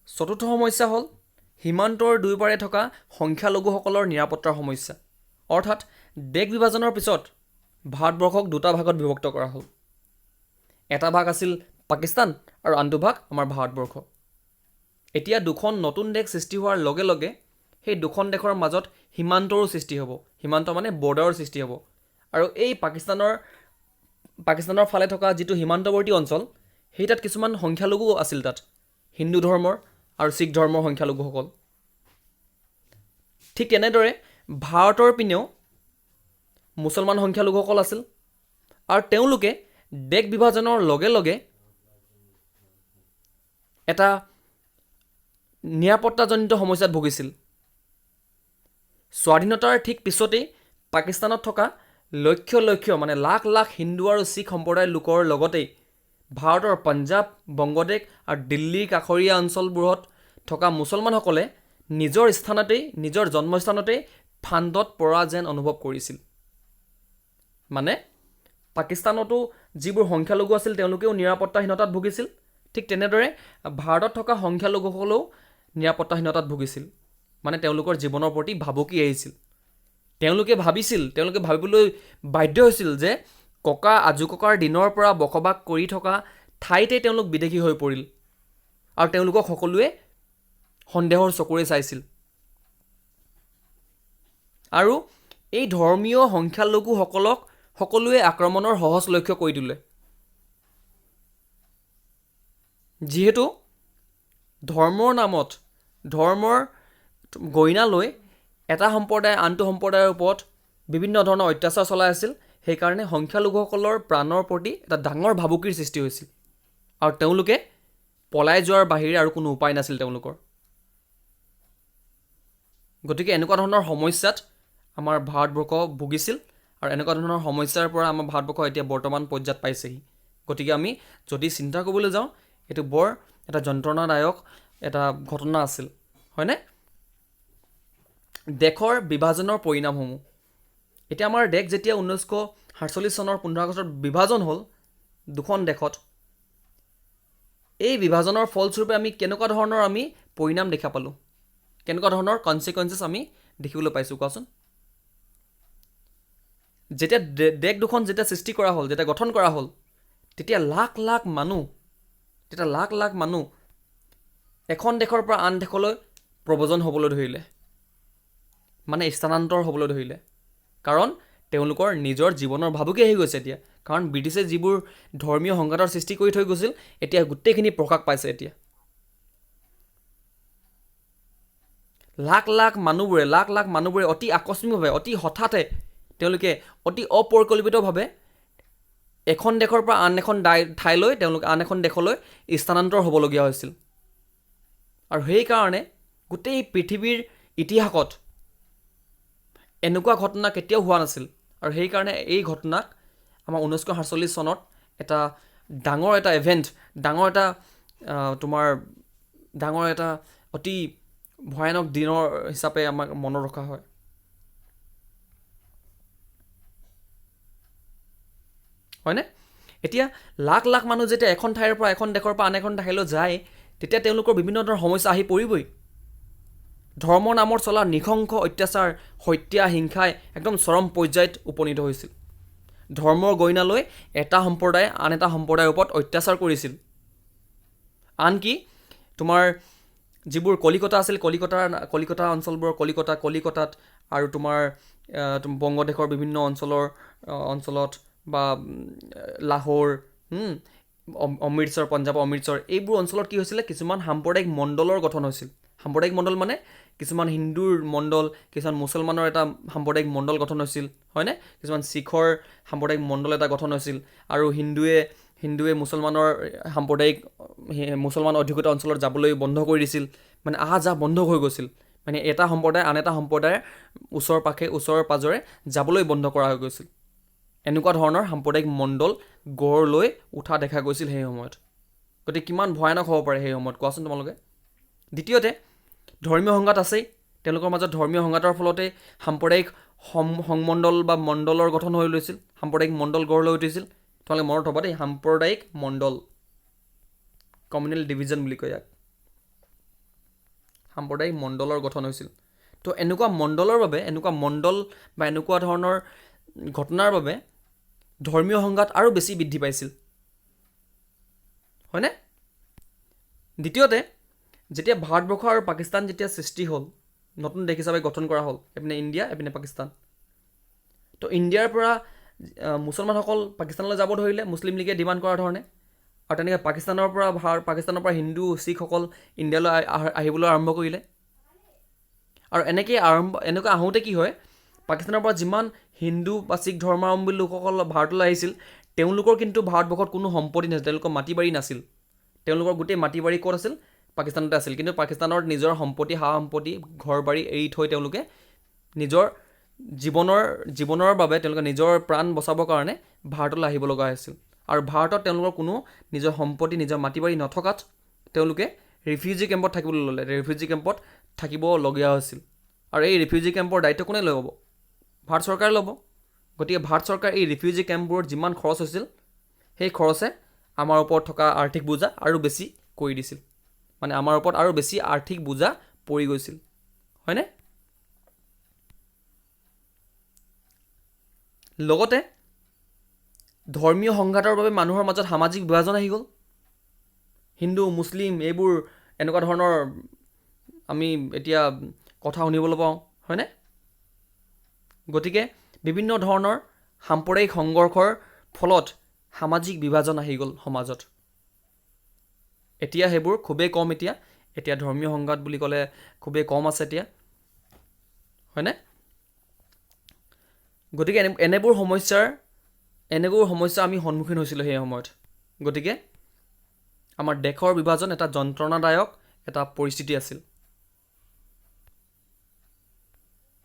চতুৰ্থ সমস্যা হ'ল সীমান্তৰ দুয়োপাৰে থকা সংখ্যালঘুসকলৰ নিৰাপত্তাৰ সমস্যা। অৰ্থাৎ দেশ বিভাজনৰ পিছত ভাৰতবৰ্ষক দুটা ভাগত বিভক্ত কৰা হ'ল। এটা ভাগ আছিল পাকিস্তান আৰু আনটো ভাগ আমাৰ ভাৰতবৰ্ষ। এতিয়া দুখন নতুন দেশ সৃষ্টি হোৱাৰ লগে লগে সেই দুখন দেশৰ মাজত সীমান্তৰো সৃষ্টি হ'ব। সীমান্ত মানে বৰ্ডাৰৰ সৃষ্টি হ'ব। আৰু এই পাকিস্তানৰ ফালে থকা যিটো সীমান্তৱৰ্তী অঞ্চল, সেই তাত কিছুমান সংখ্যালঘু আছিল, তাত হিন্দু ধৰ্মৰ আৰু শিখ ধৰ্মৰ সংখ্যালঘুসকল। ঠিক তেনেদৰে ভাৰতৰ পিনেও মুছলমান সংখ্যালঘুসকল আছিল আৰু তেওঁলোকে দেশ বিভাজনৰ লগে লগে এটা নিৰাপত্তাজনিত সমস্যাত ভুগিছিল। স্বাধীনতাৰ ঠিক পিছতেই পাকিস্তানত থকা লক্ষ লক্ষ মানে লাখ লাখ হিন্দু আৰু শিখ সম্প্ৰদায়ৰ লোকৰ লগতেই ভাৰতৰ পঞ্জাৱ, বংগদেশ আৰু দিল্লীৰ কাষৰীয়া অঞ্চলবোৰত থকা মুছলমানসকলে নিজৰ স্থানতেই, নিজৰ জন্মস্থানতেই ফান্দত পৰা যেন অনুভৱ কৰিছিল। মানে পাকিস্তানতো যিবোৰ সংখ্যালঘু আছিল তেওঁলোকেও নিৰাপত্তাহীনতাত ভুগিছিল, ঠিক তেনেদৰে ভাৰতত থকা সংখ্যালঘুসকলেও নিৰাপত্তাহীনতাত ভুগিছিল। মানে তেওঁলোকৰ জীৱনৰ প্ৰতি ভাবুকি আহিছিল। তেওঁলোকে ভাবিছিল, তেওঁলোকে ভাবিবলৈ বাধ্য হৈছিল যে ককা আজোককাৰ দিনৰ পৰা বসবাস কৰি থকা ঠাইতে তেওঁলোক বিদেশী হৈ পৰিল আৰু তেওঁলোকক সকলোৱে সন্দেহৰ চকুৰে চাইছিল। আৰু এই ধৰ্মীয় সংখ্যালঘুসকলক সকলোৱে আক্ৰমণৰ সহজ লক্ষ্য কৰি তোলে। যিহেতু ধৰ্মৰ নামত, ধৰ্মৰ গইনা লৈ এটা সম্প্ৰদায়ে আনটো সম্প্ৰদায়ৰ ওপৰত বিভিন্ন ধৰণৰ অত্যাচাৰ চলাই আছিল, সেইকাৰণে সংখ্যালঘুসকলৰ প্ৰাণৰ প্ৰতি এটা ডাঙৰ ভাবুকিৰ সৃষ্টি হৈছিল আৰু তেওঁলোকে পলাই যোৱাৰ বাহিৰে আৰু কোনো উপায় নাছিল তেওঁলোকৰ। গতিকে এনেকুৱা ধৰণৰ সমস্যাত আমাৰ ভাৰতবৰ্ষ ভুগিছিল আৰু এনেকুৱা ধৰণৰ সমস্যাৰ পৰা আমাৰ ভাৰতবৰ্ষ এতিয়া বৰ্তমান পৰ্যায়ত পাইছেহি। গতিকে আমি যদি চিন্তা কৰিবলৈ যাওঁ, এইটো বৰ এটা যন্ত্ৰণাদায়ক এটা ঘটনা আছিল, হয়নে? দেশৰ বিভাজনৰ পৰিণামসমূহ। এতিয়া আমাৰ দেশ যেতিয়া 1947 চনৰ 15 আগষ্টত বিভাজন হ'ল দুখন দেশত, এই বিভাজনৰ ফলস্বৰূপে আমি কেনেকুৱা ধৰণৰ আমি পৰিণাম দেখা পালোঁ, কেনেকুৱা ধৰণৰ কনচিকুৱেঞ্চেছ আমি দেখিবলৈ পাইছোঁ কোৱাচোন? যেতিয়া দেশ দুখন যেতিয়া সৃষ্টি কৰা হ'ল, যেতিয়া গঠন কৰা হ'ল, তেতিয়া লাখ লাখ মানুহ, তেতিয়া লাখ লাখ মানুহ এখন দেশৰ পৰা আন দেশলৈ প্ৰব্ৰজন হ'বলৈ ধৰিলে, মানে স্থানান্তৰ হ'বলৈ ধৰিলে। কাৰণ তেওঁলোকৰ নিজৰ জীৱনৰ ভাবুকি আহি গৈছে এতিয়া। কাৰণ ব্ৰিটিছে যিবোৰ ধৰ্মীয় সংঘাতৰ সৃষ্টি কৰি থৈ গৈছিল, এতিয়া গোটেইখিনি প্ৰকাশ পাইছে। এতিয়া লাখ লাখ মানুহবোৰে, লাখ লাখ মানুহবোৰে অতি আকস্মিকভাৱে, অতি হঠাতে তেওঁলোকে অতি অপৰিকল্পিতভাৱে এখন দেশৰ পৰা আন এখন ঠাইলৈ, তেওঁলোক আন এখন দেশলৈ স্থানান্তৰ হ'বলগীয়া হৈছিল। আৰু সেইকাৰণে গোটেই পৃথিৱীৰ ইতিহাসত এনেকুৱা ঘটনা কেতিয়াও হোৱা নাছিল। আৰু সেইকাৰণে এই ঘটনাক আমাৰ 1947 চনত এটা ডাঙৰ এটা ইভেণ্ট, ডাঙৰ এটা তোমাৰ ডাঙৰ এটা অতি ভয়ানক দিনৰ হিচাপে আমাক মনত ৰখা হয়। হয়নে? এতিয়া লাখ লাখ মানুহ যেতিয়া এখন ঠাইৰ পৰা, এখন দেশৰ পৰা আন এখন ঠাইলৈ যায়, তেতিয়া তেওঁলোকৰ বিভিন্ন ধৰণৰ সমস্যা আহি পৰিবই। ধৰ্মৰ নামত চলা নৃশংস অত্যাচাৰ, হত্যা, হিংসাই একদম চৰম পৰ্যায়ত উপনীত হৈছিল। ধৰ্মৰ গইনা লৈ এটা সম্প্ৰদায়ে আন এটা সম্প্ৰদায়ৰ ওপৰত অত্যাচাৰ কৰিছিল। আনকি তোমাৰ যিবোৰ কলিকতা আছিল, কলিকতা অঞ্চলবোৰৰ, কলিকতাত আৰু তোমাৰ বংগদেশৰ বিভিন্ন অঞ্চলত বা লাহোৰ, অমৃতসৰ, পঞ্জাৱৰ অমৃতসৰ, এইবোৰ অঞ্চলত কি হৈছিলে, কিছুমান সাম্প্ৰদায়িক মণ্ডলৰ গঠন হৈছিল। সাম্প্ৰদায়িক মণ্ডল মানে কিছুমান হিন্দুৰ মণ্ডল, কিছুমান মুছলমানৰ এটা সাম্প্ৰদায়িক মণ্ডল গঠন হৈছিল, হয়নে? কিছুমান শিখৰ সাম্প্ৰদায়িক মণ্ডল এটা গঠন হৈছিল। আৰু হিন্দুৱে মুছলমানৰ সাম্প্ৰদায়িক, মুছলমান অধ্যুষিত অঞ্চলত যাবলৈ বন্ধ কৰি দিছিল, মানে আহা যোৱা বন্ধ হৈ গৈছিল। মানে এটা সম্প্ৰদায় আন এটা সম্প্ৰদায়ৰ ওচৰ পাজৰে যাবলৈ বন্ধ কৰা হৈ গৈছিল। এনেকুৱা ধৰণৰ সাম্প্ৰদায়িক মণ্ডল গঢ় লৈ উঠা দেখা গৈছিল সেই সময়ত। গতিকে কিমান ভয়ানক হ'ব পাৰে সেই সময়ত কোৱাচোন তোমালোকে। দ্বিতীয়তে ধৰ্মীয় সংঘাত আছেই, তেওঁলোকৰ মাজত ধৰ্মীয় সংঘাতৰ ফলতে সাম্প্ৰদায়িক সংমণ্ডল বা মণ্ডলৰ গঠন হৈ লৈছিল, সাম্প্ৰদায়িক মণ্ডল গঢ় লৈ উঠিছিল। তোমালোকে মনত থ'বা দেই, সাম্প্ৰদায়িক মণ্ডল, কমিউনেল ডিভিজন বুলি কয় ইয়াক। সাম্প্ৰদায়িক মণ্ডলৰ গঠন হৈছিল। তো এনেকুৱা মণ্ডলৰ বাবে, এনেকুৱা মণ্ডল বা এনেকুৱা ধৰণৰ ঘটনাৰ বাবে ধৰ্মীয় সংঘাত আৰু বেছি বৃদ্ধি পাইছিল, হয়নে? দ্বিতীয়তে, যেতিয়া ভাৰতবৰ্ষ আৰু পাকিস্তান যেতিয়া সৃষ্টি হ'ল, নতুন দেশ হিচাপে গঠন কৰা হ'ল, এপিনে ইণ্ডিয়া এপিনে পাকিস্তান, তো ইণ্ডিয়াৰ পৰা মুছলমানসকল পাকিস্তানলৈ যাব ধৰিলে মুছলিম লীগে ডিমাণ্ড কৰা ধৰণে, আৰু তেনেকৈ পাকিস্তানৰ পৰা হিন্দু শিখসকল ইণ্ডিয়ালৈ আহিবলৈ আৰম্ভ কৰিলে। আৰু এনেকৈ এনেকৈ আহোঁতে কি হয়, পাকিস্তানৰ পৰা যিমান হিন্দু বা শিখ ধৰ্মাৱলম্বী লোকসকল ভাৰতলৈ আহিছিল, তেওঁলোকৰ কিন্তু ভাৰতবৰ্ষত কোনো সম্পত্তি নাছিল, তেওঁলোকৰ মাটি বাৰী নাছিল। তেওঁলোকৰ গোটেই মাটি বাৰী ক'ত আছিল? পাকিস্তানতে আছিল। কিন্তু পাকিস্তানৰ নিজৰ সম্পত্তি, সা সম্পত্তি, ঘৰ বাৰী এৰি থৈ তেওঁলোকে নিজৰ জীৱনৰ বাবে, তেওঁলোকে নিজৰ প্ৰাণ বচাবৰ কাৰণে ভাৰতলৈ আহিব লগা হৈছিল। আৰু ভাৰতত তেওঁলোকৰ কোনো নিজৰ সম্পত্তি, নিজৰ মাটি বাৰী নথকাত তেওঁলোকে ৰিফিউজি কেম্পত থাকিবলৈ ল'লে, ৰিফিউজি কেম্পত থাকিবলগীয়া হৈছিল। আৰু এই ৰিফিউজি কেম্পৰ দায়িত্ব কোনে ল'ব? ভাৰত চৰকাৰে ল'ব। গতিকে ভাৰত চৰকাৰ এই ৰিফিউজি কেম্পবোৰত যিমান খৰচ হৈছিল, সেই খৰচে আমাৰ ওপৰত থকা আৰ্থিক বোজা আৰু বেছি কৰি দিছিল, মানে আমাৰ ওপৰত আৰু বেছি আৰ্থিক বোজা পৰি গৈছিল, হয়নে? লগতে ধৰ্মীয় সংঘাতৰ বাবে মানুহৰ মাজত সামাজিক বিভাজন আহি গ'ল। হিন্দু মুছলিম এইবোৰ এনেকুৱা ধৰণৰ আমি এতিয়া কথা শুনিবলৈ পাওঁ, হয়নে? গতিকে বিভিন্ন ধৰণৰ সাম্প্ৰদায়িক সংঘৰ্ষৰ ফলত সামাজিক বিভাজন আহি গ'ল সমাজত। এতিয়া সেইবোৰ খুবেই কম। এতিয়া এতিয়া ধৰ্মীয় সংঘাত বুলি ক'লে খুবেই কম আছে এতিয়া, হয়নে? গতিকে এনেবোৰ সমস্যা আমি সন্মুখীন হৈছিলোঁ সেই সময়ত। গতিকে আমাৰ দেশৰ বিভাজন এটা যন্ত্ৰণাদায়ক এটা পৰিস্থিতি আছিল।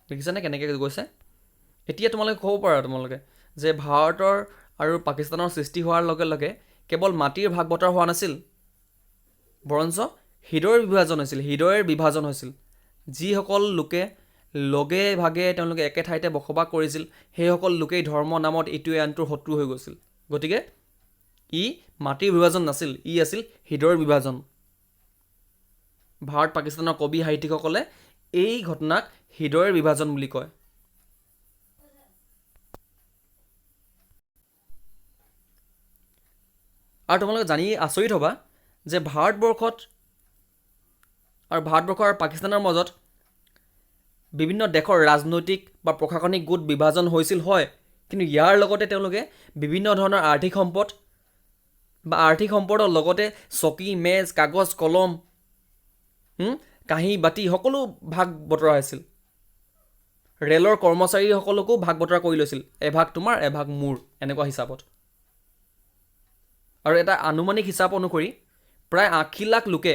দেখিছানে কেনেকৈ গৈছে? এতিয়া তোমালোকে ক'ব পাৰা তোমালোকে যে ভাৰতৰ আৰু পাকিস্তানৰ সৃষ্টি হোৱাৰ লগে লগে কেৱল মাটিৰ ভাগ বতৰা হোৱা নাছিল, বৰঞ্চ হৃদয়ৰ বিভাজন হৈছিল, হৃদয়ৰ বিভাজন হৈছিল। যিসকল লোকে লগে ভাগে তেওঁলোকে একে ঠাইতে বসবাস কৰিছিল, সেইসকল লোকেই ধৰ্ম নামত ইটোৱে আনটোৰ শত্ৰু হৈ গৈছিল। গতিকে ই মাটিৰ বিভাজন নাছিল, ই আছিল হৃদয়ৰ বিভাজন। ভাৰত পাকিস্তানৰ কবি সাহিত্যিকসকলে এই ঘটনাক হৃদয়ৰ বিভাজন বুলি কয়। আৰু তোমালোকে জানি আচৰিত হ'বা যে ভাৰতবৰ্ষত আৰু ভাৰতবৰ্ষ আৰু পাকিস্তানৰ মাজত বিভিন্ন দেশৰ ৰাজনৈতিক বা প্ৰশাসনিক গোট বিভাজন হৈছিল হয়, কিন্তু ইয়াৰ লগতে তেওঁলোকে বিভিন্ন ধৰণৰ আৰ্থিক সম্পদ বা আৰ্থিক সম্পদৰ লগতে চকী, মেজ, কাগজ, কলম, কাঁহী, বাতি সকলো ভাগ বতৰা হৈছিল। ৰেলৰ কৰ্মচাৰীসকলকো ভাগ বতৰা কৰি লৈছিল, এভাগ তোমাৰ এভাগ মোৰ, এনেকুৱা হিচাপত। আৰু এটা আনুমানিক হিচাপ অনুসৰি প্ৰায় ৮০ লাখ লোকে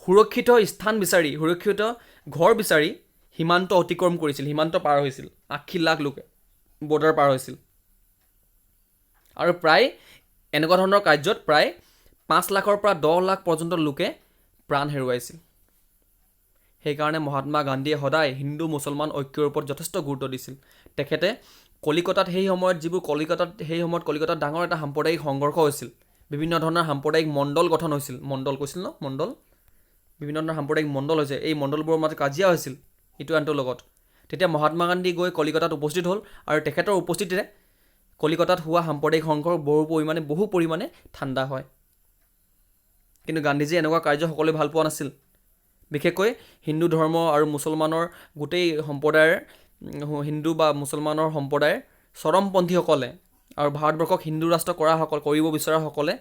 সুৰক্ষিত স্থান বিচাৰি, সুৰক্ষিত ঘৰ বিচাৰি সীমান্ত অতিক্ৰম কৰিছিল, সীমান্ত পাৰ হৈছিল। ৮০ লাখ লোকে বৰ্ডাৰ পাৰ হৈছিল। আৰু প্ৰায় এনেকুৱা ধৰণৰ কাৰ্যত প্ৰায় ৫ লাখৰ পৰা ১০ লাখ পৰ্যন্ত লোকে প্ৰাণ হেৰুৱাইছিল। সেইকাৰণে মহাত্মা গান্ধীয়ে সদায় হিন্দু মুছলমান ঐক্যৰ ওপৰত যথেষ্ট গুৰুত্ব দিছিল। তেখেতে কলিকতাত সেই সময়ত যিবোৰ কলিকতাত সেই সময়ত কলিকতাত ডাঙৰ এটা সাম্প্ৰদায়িক সংঘৰ্ষ হৈছিল, বিভিন্ন ধৰণৰ সাম্প্ৰদায়িক মণ্ডল গঠন হৈছিল, মণ্ডল কৈছিল ন, মণ্ডল, বিভিন্ন ধৰণৰ সাম্প্ৰদায়িক মণ্ডল হৈছে, এই মণ্ডলবোৰৰ মাজত কাজিয়া হৈছিল ইটো আনটোৰ লগত। তেতিয়া মহাত্মা গান্ধী গৈ কলিকতাত উপস্থিত হ'ল আৰু তেখেতৰ উপস্থিতিতে কলিকতাত হোৱা সাম্প্ৰদায়িক সংঘৰ্ষ বহু পৰিমাণে ঠাণ্ডা হয়। কিন্তু গান্ধীজীয়ে এনেকুৱা কাৰ্য সকলোৱে ভাল পোৱা নাছিল। বিশেষকৈ হিন্দু ধৰ্ম আৰু মুছলমানৰ গোটেই সম্প্ৰদায়ৰ, হিন্দু বা মুছলমানৰ সম্প্ৰদায়ৰ চৰমপন্থীসকলে আৰু ভাৰতবৰ্ষক হিন্দু ৰাষ্ট্ৰ কৰিব বিচৰাসকলে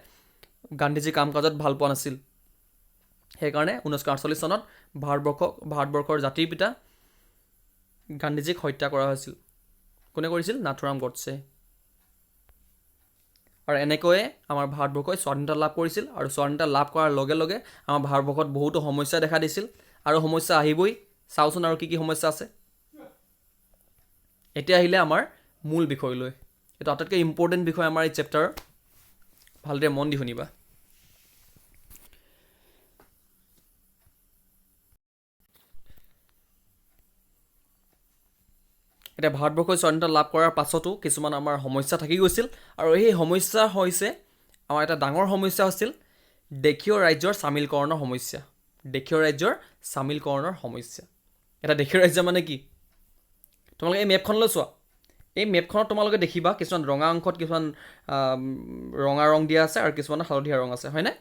গান্ধীজীৰ কাম কাজত ভাল পোৱা নাছিল। সেইকাৰণে ১৯৪৮ চনত ভাৰতবৰ্ষৰ জাতিৰ পিতা গান্ধীজীক হত্যা কৰা হৈছিল। কোনে কৰিছিল? নাথুৰাম গডছে। আৰু এনেকৈয়ে আমাৰ ভাৰতবৰ্ষই স্বাধীনতা লাভ কৰিছিল। আৰু স্বাধীনতা লাভ কৰাৰ লগে লগে আমাৰ ভাৰতবৰ্ষত বহুতো সমস্যা দেখা দিছিল আৰু সমস্যা আহিবই। চাওঁচোন আৰু কি কি সমস্যা আছে। এতিয়া আহিলে আমাৰ মূল বিষয়লৈ। এইটো আটাইতকৈ ইম্পৰ্টেণ্ট বিষয় আমাৰ এই চেপ্টাৰৰ, ভালদৰে মন দি শুনিবা। এতিয়া ভাৰতবৰ্ষই স্বাধীনতা লাভ কৰাৰ পাছতো কিছুমান আমাৰ সমস্যা থাকি গৈছিল আৰু সেই সমস্যা হৈছে আমাৰ এটা ডাঙৰ সমস্যা হৈছিল দেশীয় ৰাজ্যৰ চামিলকৰণৰ সমস্যা। দেশীয় ৰাজ্যৰ চামিলকৰণৰ সমস্যা। এটা দেশীয় ৰাজ্য মানে কি? তোমালোকে এই মেপখনলৈ চোৱা। এই মেপখনত তোমালোকে দেখিবা কিছুমান ৰঙা অংশত কিছুমান ৰঙা ৰং দিয়া আছে আৰু কিছুমান হালধীয়া ৰং আছে, হয়নে?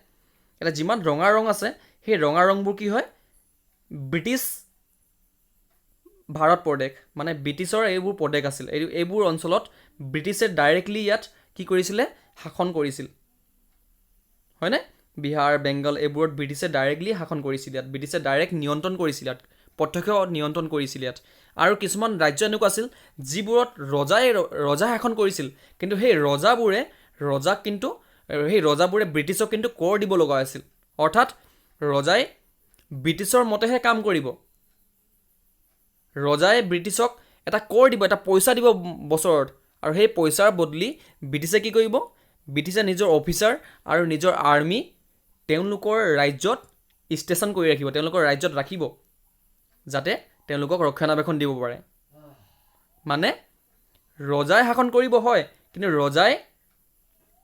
এতিয়া যিমান ৰঙা ৰং আছে, সেই ৰঙা ৰংবোৰ কি হয়? ব্ৰিটিছ ভাৰত প্ৰদেশ, মানে ব্ৰিটিছৰ এইবোৰ প্ৰদেশ আছিল। এইবোৰ অঞ্চলত ব্ৰিটিছে ডাইৰেক্টলি ইয়াত কি কৰিছিলে? শাসন কৰিছিল, হয়নে? বিহাৰ, বেংগল এইবোৰত ব্ৰিটিছে ডাইৰেক্টলি শাসন কৰিছিল। ইয়াত ব্ৰিটিছে ডাইৰেক্ট নিয়ন্ত্ৰণ কৰিছিল, ইয়াত প্ৰত্যক্ষ নিয়ন্ত্ৰণ কৰিছিল ইয়াত। আৰু কিছুমান ৰাজ্য এনেকুৱা আছিল যিবোৰত ৰজাই শাসন কৰিছিল, কিন্তু সেই ৰজাবোৰে ৰজাক কিন্তু সেই ৰজাবোৰে ব্ৰিটিছক কিন্তু কৰ দিব লগা হৈছিল। অৰ্থাৎ ৰজাই ব্ৰিটিছৰ মতেহে কাম কৰিব। ৰজাই ব্ৰিটিছক এটা কৰ দিব, এটা পইচা দিব বছৰত, আৰু সেই পইচাৰ বদলি ব্ৰিটিছে কি কৰিব? ব্ৰিটিছে নিজৰ অফিচাৰ আৰু নিজৰ আৰ্মি তেওঁলোকৰ ৰাজ্যত ষ্টেচন কৰি ৰাখিব, তেওঁলোকৰ ৰাজ্যত ৰাখিব, যাতে তেওঁলোকক ৰক্ষণাবেক্ষণ দিব পাৰে। মানে ৰজাই শাসন কৰিব হয়, কিন্তু ৰজাই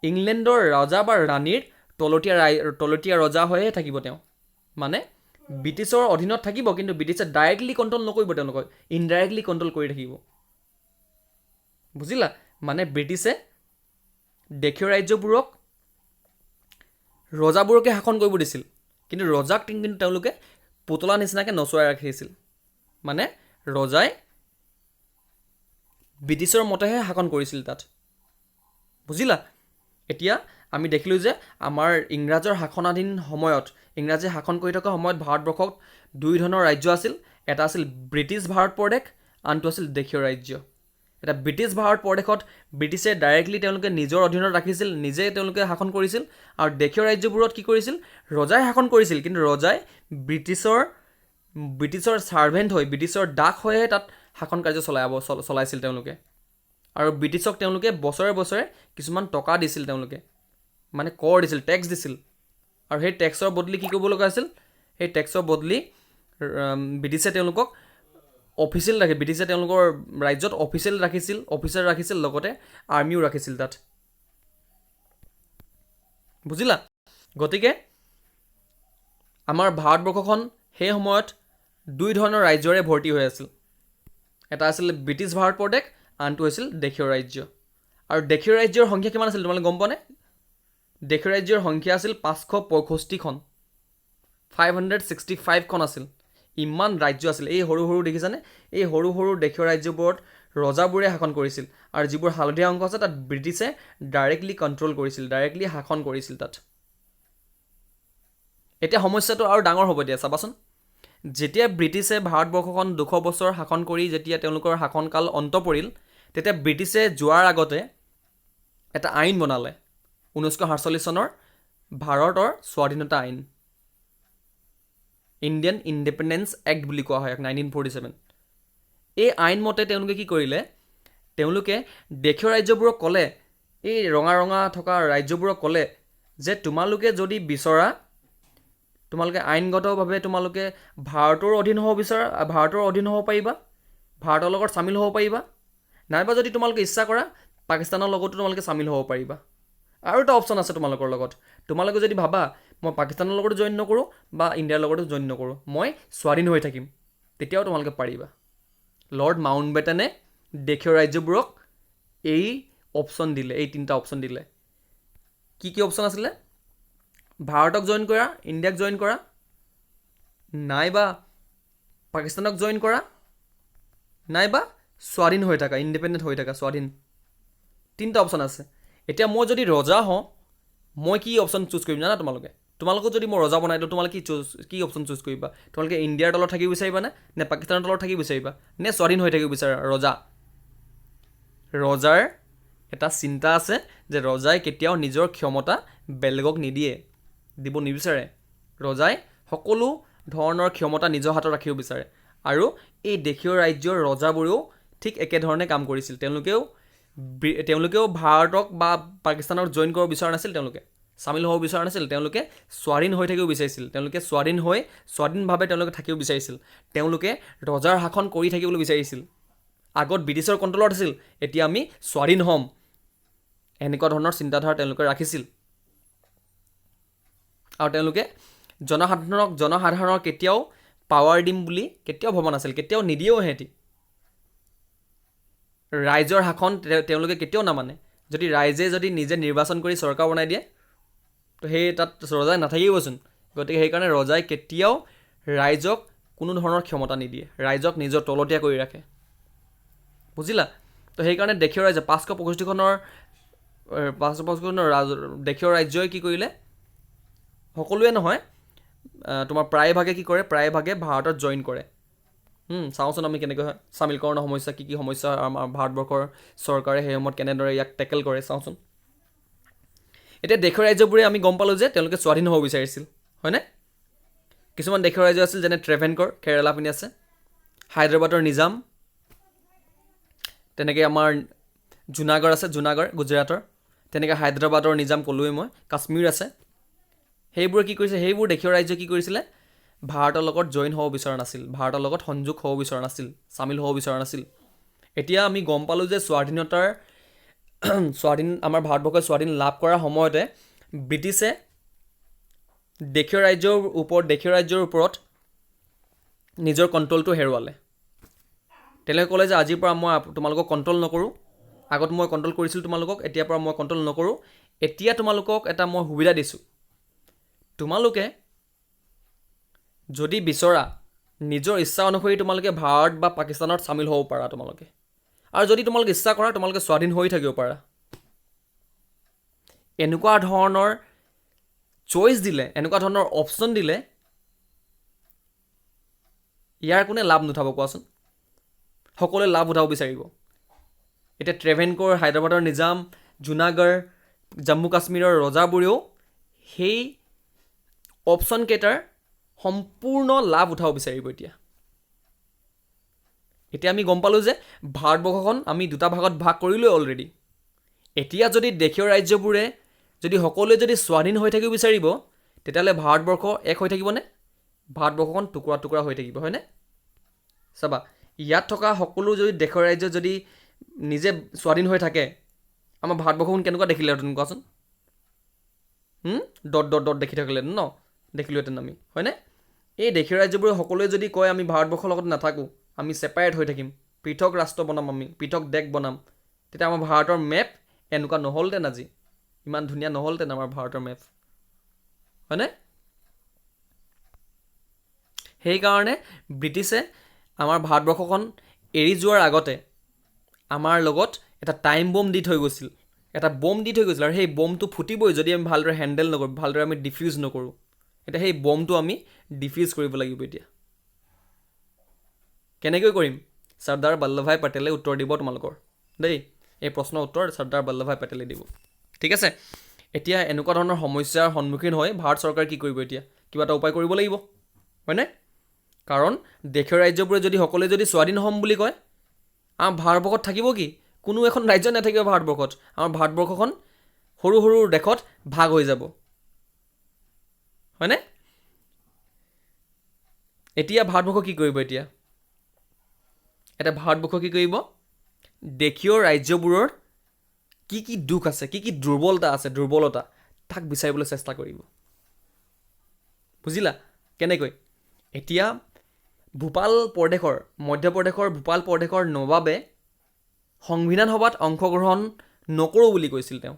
ইংলেণ্ডৰ ৰজা বা ৰাণীৰ তলতীয়া ৰজা হৈহে থাকিব তেওঁ। মানে ব্ৰিটিছৰ অধীনত থাকিব, কিন্তু ব্ৰিটিছে ডাইৰেক্টলি কণ্ট্ৰল নকৰিব তেওঁলোকক, ইনডাইৰেক্টলি কণ্ট্ৰল কৰি থাকিব। বুজিলা? মানে ব্ৰিটিছে দেশীয় ৰাজ্যবোৰক ৰজাবোৰকে শাসন কৰিব দিছিল, কিন্তু ৰজাক কিন্তু তেওঁলোকে পুতলা নিচিনাকৈ নচুৱাই ৰাখিছিল। মানে ৰজাই ব্ৰিটিছৰ মতেহে শাসন কৰিছিল তাত। বুজিলা? এতিয়া আমি দেখিলোঁ যে আমাৰ ইংৰাজৰ শাসনাধীন সময়ত, ইংৰাজে শাসন কৰি থকা সময়ত ভাৰতবৰ্ষত দুই ধৰণৰ ৰাজ্য আছিল। এটা আছিল ব্ৰিটিছ ভাৰত প্ৰদেশ, আনটো আছিল দেশীয় ৰাজ্য। এতিয়া ব্ৰিটিছ ভাৰত প্ৰদেশত ব্ৰিটিছে ডাইৰেক্টলি তেওঁলোকে নিজৰ অধীনত ৰাখিছিল, নিজে তেওঁলোকে শাসন কৰিছিল। আৰু দেশীয় ৰাজ্যবোৰত কি কৰিছিল? ৰজাই শাসন কৰিছিল, কিন্তু ৰজাই ব্ৰিটিছৰ ছাৰ্ভেণ্ট হৈ, ব্ৰিটিছৰ দাস হৈহে তাত শাসন কাৰ্য চলাইছিল তেওঁলোকে। আৰু ব্ৰিটিছক তেওঁলোকে বছৰে বছৰে কিছুমান টকা দিছিল, তেওঁলোকে মানে কৰ দিছিল, টেক্স দিছিল। আৰু সেই টেক্সৰ বদলি কি কৰিব লগা হৈছিল? সেই টেক্সৰ বদলি ব্ৰিটিছে তেওঁলোকক অফিচিয়েল ৰাখি, ব্ৰিটিছে তেওঁলোকৰ ৰাজ্যত অফিচিয়েল ৰাখিছিল, অফিচাৰ ৰাখিছিল, লগতে আৰ্মিও ৰাখিছিল তাত। বুজিলা? গতিকে আমাৰ ভাৰতবৰ্ষখন সেই সময়ত দুই ধৰণৰ ৰাজ্যৰে ভৰ্তি হৈ আছিল। এটা আছিল ব্ৰিটিছ ভাৰত প্ৰদেশ, আনটো হৈছিল দেশীয় ৰাজ্য। আৰু দেশীয় ৰাজ্যৰ সংখ্যা কিমান আছিল তোমালোকে গম পোৱানে? দেশীয় ৰাজ্যৰ সংখ্যা আছিল 565খন, 565খন আছিল। ইমান ৰাজ্য আছিল। এই সৰু সৰু দেখিছানে, এই সৰু সৰু দেশীয় ৰাজ্যবোৰত ৰজাবোৰে শাসন কৰিছিল, আৰু যিবোৰ হালধীয়া অংশ আছে তাত ব্ৰিটিছে ডাইৰেক্টলি কণ্ট্ৰল কৰিছিল, ডাইৰেক্টলি শাসন কৰিছিল তাত। এতিয়া সমস্যাটো আৰু ডাঙৰ হ'ব এতিয়া চাবাচোন। যেতিয়া ব্ৰিটিছে ভাৰতবৰ্ষখন 200 বছৰ শাসন কৰি যেতিয়া তেওঁলোকৰ শাসনকাল অন্ত পৰিল, তেতিয়া ব্ৰিটিছে যোৱাৰ আগতে এটা আইন বনালে, 1947 চনৰ ভাৰতৰ স্বাধীনতা আইন, ইণ্ডিয়ান ইণ্ডিপেণ্ডেঞ্চ এক্ট বুলি কোৱা হয় 1947। এই আইন মতে তেওঁলোকে কি কৰিলে? তেওঁলোকে দেশীয় ৰাজ্যবোৰক ক'লে, এই ৰঙা ৰঙা থকা ৰাজ্যবোৰক ক'লে যে তোমালোকে যদি বিচৰা, তোমালোকে আইনগতভাৱে তোমালোকে ভাৰতৰ অধীন হ'ব বিচৰা, ভাৰতৰ অধীন হ'ব পাৰিবা, ভাৰতৰ লগত চামিল হ'ব পাৰিবা, নাইবা যদি তোমালোকে ইচ্ছা কৰা পাকিস্তানৰ লগতো তোমালোকে চামিল হ'ব পাৰিবা। আৰু এটা অপশ্যন আছে তোমালোকৰ লগত, তোমালোকে যদি ভাবা মই পাকিস্তানৰ লগতো জইন নকৰোঁ বা ইণ্ডিয়াৰ লগতো জইন নকৰোঁ, মই স্বাধীন হৈ থাকিম, তেতিয়াও তোমালোকে পাৰিবা। লৰ্ড মাউণ্টবেটেনে দেশীয় ৰাজ্যবোৰক এই অপশ্যন দিলে, এই তিনিটা অপশ্যন দিলে। কি কি অপশ্যন আছিলে? ভাৰতক জইন কৰা, ইণ্ডিয়াক জইন কৰা, নাইবা পাকিস্তানক জইন কৰা, নাইবা স্বাধীন হৈ থাকা, ইণ্ডিপেণ্ডেণ্ট হৈ থাকা, স্বাধীন। তিনিটা অপশ্যন আছে। এতিয়া মই যদি ৰজা হওঁ, মই কি অপশ্যন চুজ কৰিম জানা তোমালোকে? তোমালোকক যদি মই ৰজা বনাই দিওঁ, তোমালোকে কি অপশ্যন চুজ কৰিবা? তোমালোকে ইণ্ডিয়াৰ তলত থাকিব বিচাৰিবানে, নে পাকিস্তানৰ তলত থাকিব বিচাৰিবা, নে স্বাধীন হৈ থাকিব বিচাৰা? ৰজাৰ এটা চিন্তা আছে যে ৰজাই কেতিয়াও নিজৰ ক্ষমতা বেলেগক নিদিয়ে, দিব নিবিচাৰে। ৰজাই সকলো ধৰণৰ ক্ষমতা নিজৰ হাতত ৰাখিব বিচাৰে। আৰু এই দেশীয় ৰাজ্যৰ ৰজাবোৰেও ঠিক একেধৰণে কাম কৰিছিল। তেওঁলোকেও ভাৰতক বা পাকিস্তানক জইন কৰিব বিচৰা নাছিল, তেওঁলোকে চামিল হ'ব বিচৰা নাছিল, তেওঁলোকে স্বাধীন হৈ থাকিব বিচাৰিছিল। তেওঁলোকে স্বাধীন হৈ স্বাধীনভাৱে তেওঁলোকে থাকিব বিচাৰিছিল। তেওঁলোকে ৰজাৰ শাসন কৰি থাকিবলৈ বিচাৰিছিল। আগত ব্ৰিটিছৰ কণ্ট্ৰলত আছিল, এতিয়া আমি স্বাধীন হ'ম, এনেকুৱা ধৰণৰ চিন্তাধাৰা তেওঁলোকে ৰাখিছিল। আৰু তেওঁলোকে জনসাধাৰণক কেতিয়াও পাৱাৰ দিম বুলি কেতিয়াও ভবা নাছিল, কেতিয়াও নিদিয়েও সিহঁতি। ৰাইজৰ শাসন তেওঁলোকে কেতিয়াও নামানে। যদি ৰাইজে যদি নিজে নিৰ্বাচন কৰি চৰকাৰ বনাই দিয়ে, তো সেই তাত ৰজাই নাথাকিবচোন। গতিকে সেইকাৰণে ৰজাই কেতিয়াও ৰাইজক কোনো ধৰণৰ ক্ষমতা নিদিয়ে, ৰাইজক নিজৰ তলতীয়া কৰি ৰাখে, বুজিলা? তো সেইকাৰণে দেশীয় ৰাজ্য 565খনৰ দেশীয় ৰাজ্যই কি কৰিলে, সকলোৱে নহয়, তোমাৰ প্ৰায়ভাগে কি কৰে, প্ৰায়ভাগে ভাৰতত জইন কৰে। চাওঁচোন আমি কেনেকৈ হয় চামিলকৰণৰ সমস্যা, কি কি সমস্যা আমাৰ ভাৰতবৰ্ষৰ চৰকাৰে সেই সময়ত কেনেদৰে ইয়াক টেকেল কৰে চাওঁচোন। এতিয়া দেশীয় ৰাজ্যবোৰে আমি গম পালোঁ যে তেওঁলোকে স্বাধীন হ'ব বিচাৰিছিল, হয়নে? কিছুমান দেশীয় ৰাজ্য আছিল যেনে ট্ৰেভেনকৰ, কেৰেলা পিনে আছে, হায়দৰাবাদৰ নিজাম, তেনেকৈ আমাৰ জুনাগড় আছে, জুনাগড় গুজৰাটৰ, তেনেকৈ হায়দৰাবাদৰ নিজাম ক'লোৱেই মই, কাশ্মীৰ আছে। সেইবোৰে কি কৰিছে, সেইবোৰ দেশীয় ৰাজ্যই কি কৰিছিলে, ভাৰতৰ লগত জইন হ'ব বিচৰা নাছিল, ভাৰতৰ লগত সংযোগ হ'ব বিচৰা নাছিল, চামিল হ'ব বিচৰা নাছিল। এতিয়া আমি গম পালোঁ যে আমাৰ ভাৰতবৰ্ষই স্বাধীন লাভ কৰাৰ সময়তে ব্ৰিটিছে দেশীয় ৰাজ্যৰ ওপৰত নিজৰ কণ্ট্ৰলটো হেৰুৱালে। তেওঁলোকে ক'লে যে আজিৰ পৰা মই তোমালোকক কণ্ট্ৰল নকৰোঁ, আগত মই কণ্ট্ৰল কৰিছিলোঁ তোমালোকক, এতিয়াৰ পৰা মই কণ্ট্ৰল নকৰোঁ, এতিয়া তোমালোকক এটা মই সুবিধা দিছোঁ, তোমালোকে যদি বিচৰা নিজৰ ইচ্ছা অনুসৰি তোমালোকে ভাৰত বা পাকিস্তানত চামিল হ'ব পাৰা তোমালোকে, আৰু যদি তোমালোকে ইচ্ছা কৰা তোমালোকে স্বাধীন হৈ থাকিব পাৰা। এনেকুৱা ধৰণৰ চইচ দিলে, এনেকুৱা ধৰণৰ অপশ্যন দিলে ইয়াৰ কোনে লাভ নুঠাব কোৱাচোন? সকলোৱে লাভ উঠাব বিচাৰিব। এতিয়া ট্ৰেভেনকৰ, হায়দৰাবাদৰ নিজাম, জুনাগড়, জম্মু কাশ্মীৰৰ ৰজাবোৰেও সেই অপশ্যনকেইটাৰ সম্পূৰ্ণ লাভ উঠাব বিচাৰিব। এতিয়া এতিয়া আমি গম পালোঁ যে ভাৰতবৰ্ষখন আমি দুটা ভাগত ভাগ কৰিলোৱে অলৰেডি। এতিয়া যদি দেশীয় ৰাজ্যবোৰে যদি সকলোৱে যদি স্বাধীন হৈ থাকিব বিচাৰিব, তেতিয়াহ'লে ভাৰতবৰ্ষ এক হৈ থাকিবনে? ভাৰতবৰ্ষখন টুকুৰা টুকুৰা হৈ থাকিব, হয়নে? চাবা, ইয়াত থকা সকলো যদি দেশৰ ৰাজ্য যদি নিজে স্বাধীন হৈ থাকে, আমাৰ ভাৰতবৰ্ষখন কেনেকুৱা দেখিলেহেঁতেন কোৱাচোন? ডট ডট ডট দেখি থাকিলেহেঁতেন ন, দেখিলোহেঁতেন আমি, হয়নে? এই দেশীয় ৰাজ্যবোৰে সকলোৱে যদি কয় আমি ভাৰতবৰ্ষৰ লগত নাথাকোঁ, আমি ছেপাৰেট হৈ থাকিম, পৃথক ৰাষ্ট্ৰ বনাম, আমি পৃথক দেশ বনাম, তেতিয়া আমাৰ ভাৰতৰ মেপ এনেকুৱা নহ'লহেঁতেন, আজি ইমান ধুনীয়া নহ'লহেঁতেন আমাৰ ভাৰতৰ মেপ, হয়নে? সেইকাৰণে ব্ৰিটিছে আমাৰ ভাৰতবৰ্ষখন এৰি যোৱাৰ আগতে আমাৰ লগত এটা টাইম বম দি থৈ গৈছিল, এটা বম দি থৈ গৈছিল, আৰু সেই বমটো ফুটিবই যদি আমি ভালদৰে হেণ্ডেল নকৰোঁ, ভালদৰে আমি ডিফিউজ নকৰোঁ। এতিয়া সেই বমটো আমি ডিফিউজ কৰিব লাগিব। এতিয়া কেনেকৈ কৰিম? চৰ্দাৰ বল্লভভাই পেটেলে উত্তৰ দিব তোমালোকৰ দেই, এই প্ৰশ্নৰ উত্তৰ চৰ্দাৰ বল্লভভাই পেটেলে দিব, ঠিক আছে? এতিয়া এনেকুৱা ধৰণৰ সমস্যাৰ সন্মুখীন হৈ ভাৰত চৰকাৰে কি কৰিব? এতিয়া কিবা এটা উপায় কৰিব লাগিব, হয়নে? কাৰণ দেশীয় ৰাজ্যবোৰে যদি সকলোৱে যদি স্বাধীন হ'ম বুলি কয়, আমাৰ ভাৰতবৰ্ষত থাকিব কি? কোনো এখন ৰাজ্য নাথাকিব ভাৰতবৰ্ষত। আমাৰ ভাৰতবৰ্ষখন সৰু সৰু দেশত ভাগ হৈ যাব, হয়নে? এতিয়া ভাৰতবৰ্ষ কি কৰিব? এতিয়া ভাৰতবৰ্ষ কি কৰিব? দেশীয় ৰাজ্যবোৰৰ কি কি দুখ আছে, কি কি দুৰ্বলতা আছে, দুৰ্বলতা তাক বিচাৰিবলৈ চেষ্টা কৰিব, বুজিলা কেনেকৈ? এতিয়া ভূপাল প্ৰদেশৰ, মধ্যপ্ৰদেশৰ ভূপাল প্ৰদেশৰ নবাবে সংবিধান সভাত অংশগ্ৰহণ নকৰোঁ বুলি কৈছিল তেওঁ,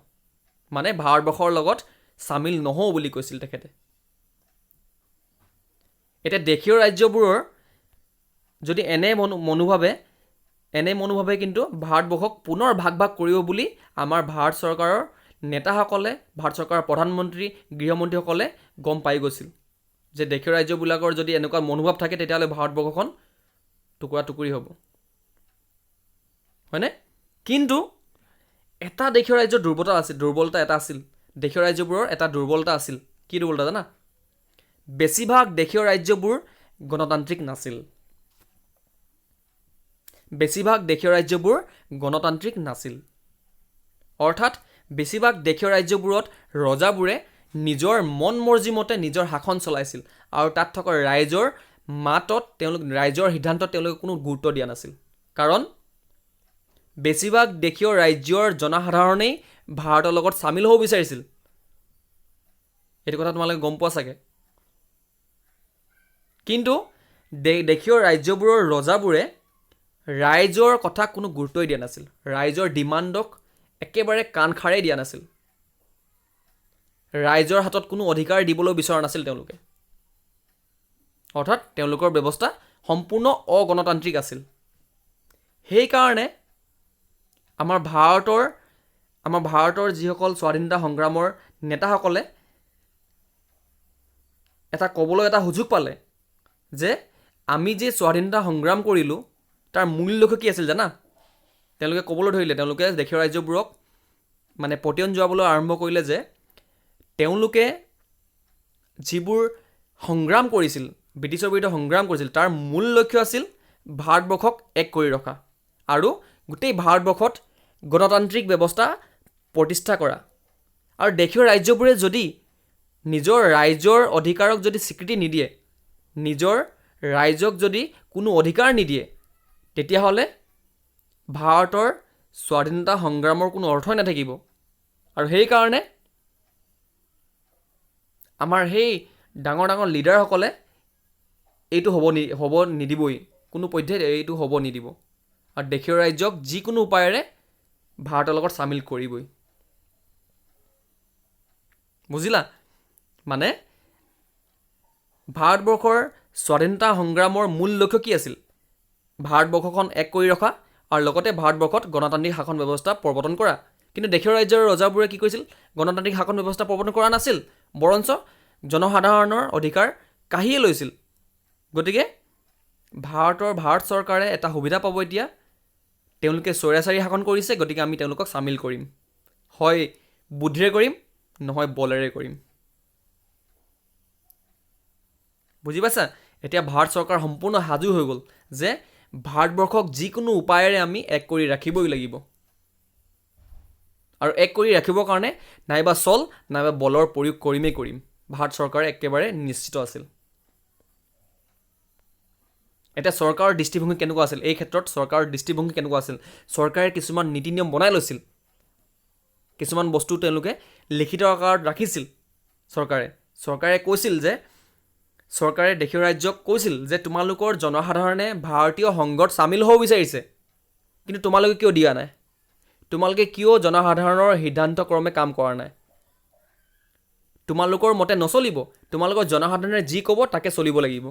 মানে ভাৰতবৰ্ষৰ লগত চামিল নহওঁ বুলি কৈছিল তেখেতে। এতিয়া দেশীয় ৰাজ্যবোৰৰ যদি এনে মনোভাৱে কিন্তু ভাৰতবৰ্ষক পুনৰ ভাগ ভাগ কৰিব বুলি আমাৰ ভাৰত চৰকাৰৰ নেতাসকলে, ভাৰত চৰকাৰৰ প্ৰধানমন্ত্ৰী, গৃহমন্ত্ৰীসকলে গম পাই গৈছিল যে দেশীয় ৰাজ্যবিলাকৰ যদি এনেকুৱা মনোভাৱ থাকে তেতিয়াহ'লে ভাৰতবৰ্ষখন টুকুৰা টুকুৰি হ'ব, হয়নে? কিন্তু এটা দেশীয় ৰাজ্যৰ দুৰ্বলতা আছিল, দুৰ্বলতা এটা আছিল, দেশীয় ৰাজ্যবোৰৰ এটা দুৰ্বলতা আছিল। কি দুৰ্বলতা জানা? বেছিভাগ দেশীয় ৰাজ্যবোৰ গণতান্ত্ৰিক নাছিল, বেছিভাগ দেশীয় ৰাজ্যবোৰ গণতান্ত্ৰিক নাছিল। অৰ্থাৎ বেছিভাগ দেশীয় ৰাজ্যবোৰত ৰজাবোৰে নিজৰ মন মৰ্জি মতে নিজৰ শাসন চলাইছিল আৰু তাত থকা ৰাইজৰ মাতত তেওঁলোক, ৰাইজৰ সিদ্ধান্তত তেওঁলোকে কোনো গুৰুত্ব দিয়া নাছিল। কাৰণ বেছিভাগ দেশীয় ৰাজ্যৰ জনসাধাৰণেই ভাৰতৰ লগত চামিল হ'ব বিচাৰিছিল। এইটো কথা তোমালোকে গম পোৱা চাগে। কিন্তু দেশীয় ৰাজ্যবোৰৰ ৰজাবোৰে ৰাইজৰ কথা কোনো গুৰুত্বই দিয়া নাছিল, ৰাইজৰ ডিমাণ্ডক একেবাৰে কাণসাৰেই দিয়া নাছিল, ৰাইজৰ হাতত কোনো অধিকাৰ দিবলৈ বিচৰা নাছিল তেওঁলোকে। অৰ্থাৎ তেওঁলোকৰ ব্যৱস্থা সম্পূৰ্ণ অগণতান্ত্ৰিক আছিল। সেইকাৰণে আমাৰ ভাৰতৰ যিসকল স্বাধীনতা সংগ্ৰামৰ নেতাসকলে এটা ক'বলৈ এটা সুযোগ পালে যে আমি যে স্বাধীনতা সংগ্ৰাম কৰিলোঁ তাৰ মূল লক্ষ্য কি আছিল জানা? তেওঁলোকে ক'বলৈ ধৰিলে, তেওঁলোকে দেশীয় ৰাজ্যবোৰক মানে পতিয়ন যোৱাবলৈ আৰম্ভ কৰিলে যে তেওঁলোকে যিবোৰ সংগ্ৰাম কৰিছিল, ব্ৰিটিছৰ বিৰুদ্ধে সংগ্ৰাম কৰিছিল, তাৰ মূল লক্ষ্য আছিল ভাৰতবৰ্ষক এক কৰি ৰখা আৰু গোটেই ভাৰতবৰ্ষত গণতান্ত্ৰিক ব্যৱস্থা প্ৰতিষ্ঠা কৰা। আৰু দেশীয় ৰাজ্যবোৰে যদি নিজৰ ৰাইজৰ অধিকাৰক যদি স্বীকৃতি নিদিয়ে, নিজৰ ৰাইজক যদি কোনো অধিকাৰ নিদিয়ে, তেতিয়াহ'লে ভাৰতৰ স্বাধীনতা সংগ্ৰামৰ কোনো অৰ্থই নাথাকিব। আৰু সেইকাৰণে আমাৰ সেই ডাঙৰ ডাঙৰ লিডাৰসকলে এইটো হ'ব নিদিবই, কোনো পধ্যে এইটো হ'ব নিদিব আৰু দেশীয় ৰাজ্যক যিকোনো উপায়েৰে ভাৰতৰ লগত চামিল কৰিবই। বুজিলা? মানে ভাৰতবৰ্ষৰ স্বাধীনতা সংগ্ৰামৰ মূল লক্ষ্য কি আছিল? ভাৰতবৰ্ষখন এক কৰি ৰখা আৰু লগতে ভাৰতবৰ্ষত গণতান্ত্ৰিক শাসন ব্যৱস্থা প্ৰৱৰ্তন কৰা। কিন্তু দেশীয় ৰাজ্যৰ ৰজাবোৰে কি কৰিছিল? গণতান্ত্ৰিক শাসন ব্যৱস্থা প্ৰৱৰ্তন কৰা নাছিল, বৰঞ্চ জনসাধাৰণৰ অধিকাৰ কাঢ়িয়ে লৈছিল। গতিকে ভাৰত চৰকাৰে এটা সুবিধা পাব এতিয়া, তেওঁলোকে স্বৈৰাচাৰী শাসন কৰিছে, গতিকে আমি তেওঁলোকক চামিল কৰিম, হয় বুদ্ধিৰে কৰিম নহয় বলেৰে কৰিম। বুজি পাইছা? এতিয়া ভাৰত চৰকাৰ সম্পূৰ্ণ সাজু হৈ গ'ল যে ভাৰতবৰ্ষক যিকোনো উপায়েৰে আমি এক কৰি ৰাখিবই লাগিব আৰু এক কৰি ৰাখিবৰ কাৰণে নাইবা চল নাইবা বলৰ প্ৰয়োগ কৰিমেই কৰিম। ভাৰত চৰকাৰে একেবাৰে নিশ্চিত আছিল। এতিয়া চৰকাৰৰ দৃষ্টিভংগী কেনেকুৱা আছিল? এই ক্ষেত্ৰত চৰকাৰৰ দৃষ্টিভংগী কেনেকুৱা আছিল? চৰকাৰে কিছুমান নীতি নিয়ম বনাই লৈছিল, কিছুমান বস্তু তেওঁলোকে লিখিত আকাৰত ৰাখিছিল। চৰকাৰে কৈছিল যে, চৰকাৰে দেশীয় ৰাজ্যক কৈছিল যে তোমালোকৰ জনসাধাৰণে ভাৰতীয় সংঘত চামিল হ'ব বিচাৰিছে, কিন্তু তোমালোকে কিয় দিয়া নাই? তোমালোকে কিয় জনসাধাৰণৰ সিদ্ধান্তক্ৰমে কাম কৰা নাই? তোমালোকৰ মতে নচলিব, তোমালোকৰ জনসাধাৰণে যি ক'ব তাকে চলিব লাগিব।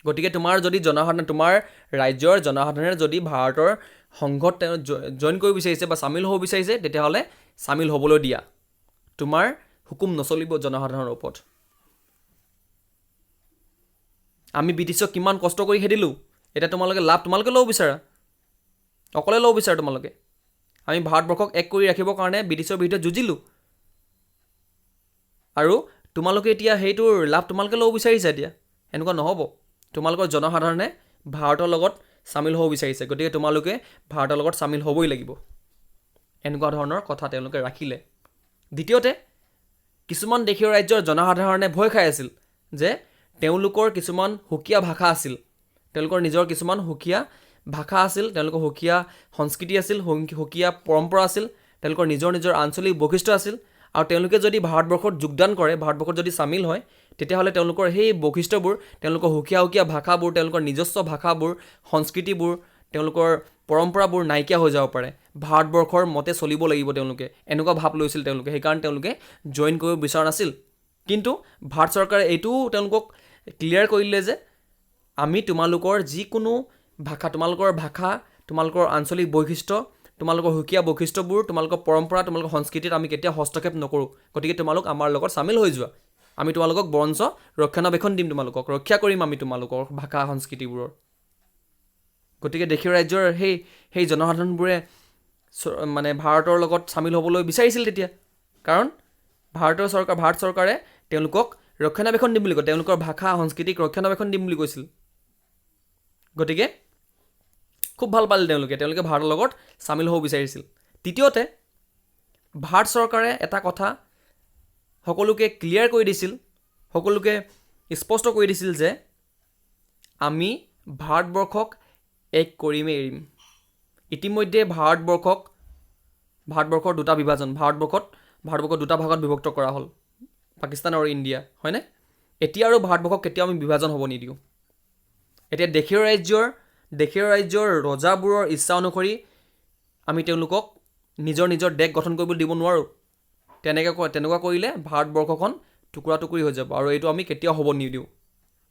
গতিকে তোমাৰ যদি জনসাধাৰণ, তোমাৰ ৰাজ্যৰ জনসাধাৰণে যদি ভাৰতৰ সংঘত তেওঁ জইন কৰিব বিচাৰিছে বা চামিল হ'ব বিচাৰিছে, তেতিয়াহ'লে চামিল হ'বলৈ দিয়া, তোমাৰ হুকুম নচলিব জনসাধাৰণৰ ওপৰত। আমি ব্ৰিটিছক কিমান কষ্ট কৰি খেদিলোঁ, এতিয়া তোমালোকে লাভ তোমালোকে ল'ব বিচাৰা, অকলে ল'ব বিচাৰা তোমালোকে। আমি ভাৰতবৰ্ষক এক কৰি ৰাখিবৰ কাৰণে ব্ৰিটিছৰ বিৰুদ্ধে যুঁজিলোঁ আৰু তোমালোকে এতিয়া সেইটোৰ লাভ তোমালোকে ল'ব বিচাৰিছা। এতিয়া এনেকুৱা নহ'ব, তোমালোকৰ জনসাধাৰণে ভাৰতৰ লগত চামিল হ'ব বিচাৰিছে, গতিকে তোমালোকে ভাৰতৰ লগত চামিল হ'বই লাগিব। এনেকুৱা ধৰণৰ কথা তেওঁলোকে ৰাখিলে। দ্বিতীয়তে, কিছুমান দেশীয় ৰাজ্যৰ জনসাধাৰণে ভয় খাই আছিল যে তেওঁলোকৰ কিছুমান সুকীয়া ভাষা আছিল, তেওঁলোকৰ নিজৰ কিছুমান সুকীয়া ভাষা আছিল, তেওঁলোকৰ সুকীয়া সংস্কৃতি আছিল, সুকীয়া পৰম্পৰা আছিল, তেওঁলোকৰ নিজৰ নিজৰ আঞ্চলিক বৈশিষ্ট্য আছিল আৰু তেওঁলোকে যদি ভাৰতবৰ্ষত যোগদান কৰে, ভাৰতবৰ্ষত যদি চামিল হয়, তেতিয়াহ'লে তেওঁলোকৰ সেই বৈশিষ্ট্যবোৰ, তেওঁলোকৰ সুকীয়া সুকীয়া ভাষাবোৰ, তেওঁলোকৰ নিজস্ব ভাষাবোৰ, সংস্কৃতিবোৰ, তেওঁলোকৰ পৰম্পৰাবোৰ নাইকিয়া হৈ যাব পাৰে। ভাৰতবৰ্ষৰ মতে চলিব লাগিব তেওঁলোকে, এনেকুৱা ভাৱ লৈছিল তেওঁলোকে। সেইকাৰণে তেওঁলোকে জইন কৰিব বিচৰা নাছিল। কিন্তু ভাৰত চৰকাৰে এইটোও তেওঁলোকক ক্লিয়াৰ কৰিলে যে আমি তোমালোকৰ যিকোনো ভাষা, তোমালোকৰ ভাষা, তোমালোকৰ আঞ্চলিক বৈশিষ্ট্য, তোমালোকৰ সুকীয়া বৈশিষ্ট্যবোৰ, তোমালোকৰ পৰম্পৰা, তোমালোকৰ সংস্কৃতিত আমি কেতিয়াও হস্তক্ষেপ নকৰোঁ। গতিকে তোমালোক আমাৰ লগত চামিল হৈ যোৱা, আমি তোমালোকক বৰঞ্চ ৰক্ষণাবেক্ষণ দিম, তোমালোকক ৰক্ষা কৰিম আমি তোমালোকৰ ভাষা সংস্কৃতিবোৰৰ। গতিকে দেশীয় ৰাজ্যৰ সেই জনসাধাৰণবোৰে মানে ভাৰতৰ লগত চামিল হ'বলৈ বিচাৰিছিল তেতিয়া, কাৰণ ভাৰত চৰকাৰে তেওঁলোকক ৰক্ষণাবেক্ষণ দিম বুলি কয়, তেওঁলোকৰ ভাষা সংস্কৃতিক ৰক্ষণাবেক্ষণ দিম বুলি কৈছিল। গতিকে খুব ভাল পালে তেওঁলোকে, তেওঁলোকে ভাৰতৰ লগত চামিল হ'ব বিচাৰিছিল। তৃতীয়তে, ভাৰত চৰকাৰে এটা কথা সকলোকে ক্লিয়াৰ কৰি দিছিল, সকলোকে স্পষ্ট কৰি দিছিল যে আমি ভাৰতবৰ্ষক এক কৰিমেই এৰিম। ইতিমধ্যে ভাৰতবৰ্ষৰ দুটা বিভাজন, ভাৰতবৰ্ষক দুটা ভাগত বিভক্ত কৰা হ'ল, পাকিস্তান আৰু ইণ্ডিয়া, হয়নে? এতিয়া আৰু ভাৰতবৰ্ষক কেতিয়াও আমি বিভাজন হ'ব নিদিওঁ। এতিয়া দেশীয় ৰাজ্যৰ ৰজাবোৰৰ ইচ্ছা অনুসৰি আমি তেওঁলোকক নিজৰ নিজৰ দেশ গঠন কৰিবলৈ দিব নোৱাৰোঁ। তেনেকৈ তেনেকুৱা কৰিলে ভাৰতবৰ্ষখন টুকুৰা টুকুৰি হৈ যাব আৰু এইটো আমি কেতিয়াও হ'ব নিদিওঁ।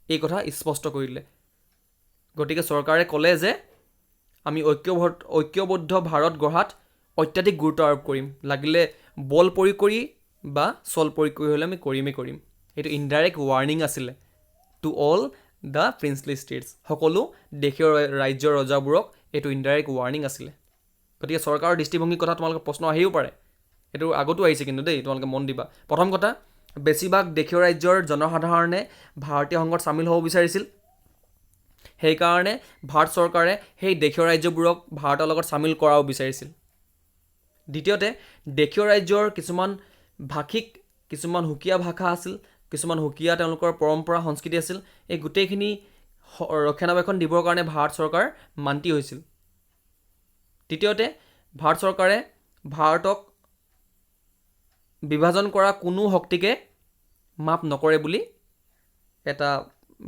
এই কথা স্পষ্ট কৰি দিলে। গতিকে চৰকাৰে ক'লে যে আমি ঐক্যবদ্ধ ভাৰত গঢ়াত অত্যাধিক গুৰুত্ব আৰোপ কৰিম, লাগিলে বল প্ৰয়োগ কৰি বা ছল প্ৰয়োগ কৰি হ'লে আমি কৰিমেই কৰিম। এইটো ইনডাইৰেক্ট ৱাৰ্ণিং আছিলে to all the princely states. সকলো দেশীয় ৰাজ্যৰ ৰজাবোৰক এইটো ইনডাইৰেক্ট ৱাৰ্ণিং আছিলে। গতিকে চৰকাৰৰ দৃষ্টিভংগীৰ কথা তোমালোকৰ প্ৰশ্ন আহিব পাৰে। এইটো আগতো আহিছে কিন্তু দেই, তোমালোকে মন দিবা। প্ৰথম কথা, বেছিভাগ দেশীয় ৰাজ্যৰ জনসাধাৰণে ভাৰতীয় সংঘত চামিল হ'ব বিচাৰিছিল। সেইকাৰণে ভাৰত চৰকাৰে সেই দেশীয় ৰাজ্যবোৰক ভাৰতৰ লগত চামিল কৰাব বিচাৰিছিল। দ্বিতীয়তে, দেশীয় ৰাজ্যৰ কিছুমান ভাষিক, কিছুমান সুকীয়া ভাষা আছিল, কিছুমান সুকীয়া তেওঁলোকৰ পৰম্পৰা, সংস্কৃতি আছিল। এই গোটেইখিনি ৰক্ষণাবেক্ষণ দিবৰ কাৰণে ভাৰত চৰকাৰ মান্তি হৈছিল। তৃতীয়তে, ভাৰত চৰকাৰে ভাৰতক বিভাজন কৰা কোনো শক্তিকে মাফ নকৰে বুলি এটা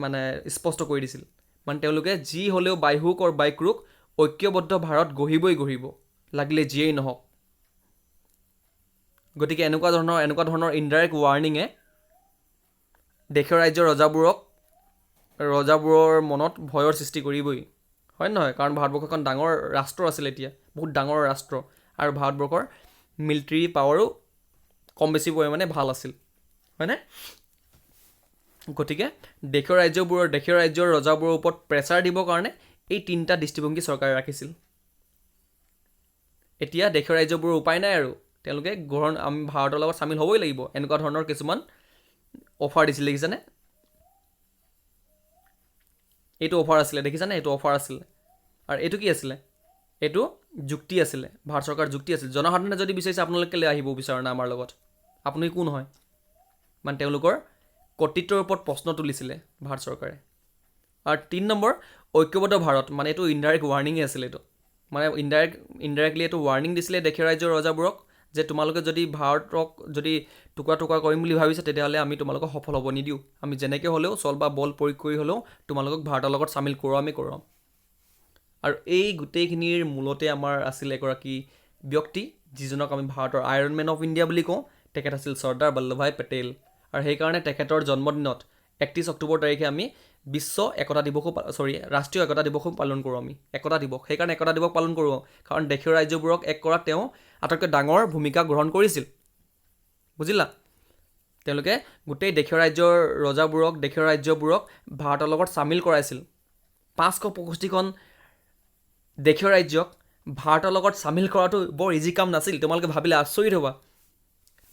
মানে স্পষ্ট কৰি দিছিল। মানে তেওঁলোকে যি হ'লেও by hook or by crook ঐক্যবদ্ধ ভাৰত গঢ়িবই গঢ়িব, লাগিলে যিয়েই নহওক। গতিকে এনেকুৱা ধৰণৰ ইনডাইৰেক্ট ৱাৰ্ণিঙে দেশীয় ৰাজ্যৰ ৰজাবোৰৰ মনত ভয়ৰ সৃষ্টি কৰিবই, হয় নহয়? কাৰণ ভাৰতবৰ্ষ এখন ডাঙৰ ৰাষ্ট্ৰ আছিল এতিয়া, বহুত ডাঙৰ ৰাষ্ট্ৰ আৰু ভাৰতবৰ্ষৰ মিলিটেৰী পাৱাৰো কম বেছি পৰিমাণে ভাল আছিল, হয়নে? গতিকে দেশীয় ৰাজ্যৰ ৰজাবোৰৰ ওপৰত প্ৰেছাৰ দিবৰ কাৰণে এই তিনিটা দৃষ্টিভংগী চৰকাৰে ৰাখিছিল। এতিয়া দেশীয় ৰাজ্যবোৰৰ উপায় নাই আৰু তেওঁলোকে গ্ৰহণ, আমি ভাৰতৰ লগত চামিল হ'বই লাগিব, এনেকুৱা ধৰণৰ কিছুমান অফাৰ দিছিল। দেখিছানে? এইটো অফাৰ আছিলে, দেখিছানে? এইটো অফাৰ আছিলে। আৰু এইটো কি আছিলে? এইটো যুক্তি আছিলে, ভাৰত চৰকাৰৰ যুক্তি আছিল। জনসাধাৰণে যদি বিচাৰিছে, আপোনালোকে কেলৈ আহিব বিচৰা নাই আমাৰ লগত? আপুনি কোন হয়? মানে তেওঁলোকৰ কৰ্তৃত্বৰ ওপৰত প্ৰশ্ন তুলিছিলে ভাৰত চৰকাৰে। আৰু 3 নম্বৰ ঐক্যবদ্ধ ভাৰত, মানে এইটো ইনডাইৰেক্ট ৱাৰ্ণিঙেই আছিলে। এইটো মানে ইনডাইৰেক্টলি এইটো ৱাৰ্ণিং দিছিলে দেশীয় ৰাজ্যৰ ৰজাবোৰক যে তোমালোকে যদি ভাৰতক যদি টুকুৰা টুকুৰা কৰিম বুলি ভাবিছা, তেতিয়াহ'লে আমি তোমালোকক সফল হ'ব নিদিওঁ। আমি যেনেকৈ হ'লেও ছল বা বল প্ৰয়োগ কৰি হ'লেও তোমালোকক ভাৰতৰ লগত চামিল কৰোৱামেই কৰোৱাম। আৰু এই গোটেইখিনিৰ মূলতে আমাৰ আছিল এগৰাকী ব্যক্তি, যিজনক আমি ভাৰতৰ আইৰণ মেন অফ ইণ্ডিয়া বুলি কওঁ। তেখেত আছিল চৰ্দাৰ বল্লভভাই পেটেল। আৰু সেইকাৰণে তেখেতৰ জন্মদিনত 31 অক্টোবৰ তাৰিখে আমি বিশ্ব একতা দিৱসো, চৰি, ৰাষ্ট্ৰীয় একতা দিৱসো পালন কৰোঁ আমি। একতা দিৱস সেইকাৰণে একতা দিৱস পালন কৰোঁ, কাৰণ দেশীয় ৰাজ্যবোৰক এক কৰাত তেওঁ আটাইতকৈ ডাঙৰ ভূমিকা গ্ৰহণ কৰিছিল, বুজিলা? তেওঁলোকে গোটেই দেশীয় ৰাজ্যৰ ৰজাবোৰক, দেশীয় ৰাজ্যবোৰক ভাৰতৰ লগত চামিল কৰাইছিল। 565খন দেশীয় ৰাজ্যক ভাৰতৰ লগত চামিল কৰাটো বৰ ইজি কাম নাছিল। তোমালোকে ভাবিলে আচৰিত হ'বা।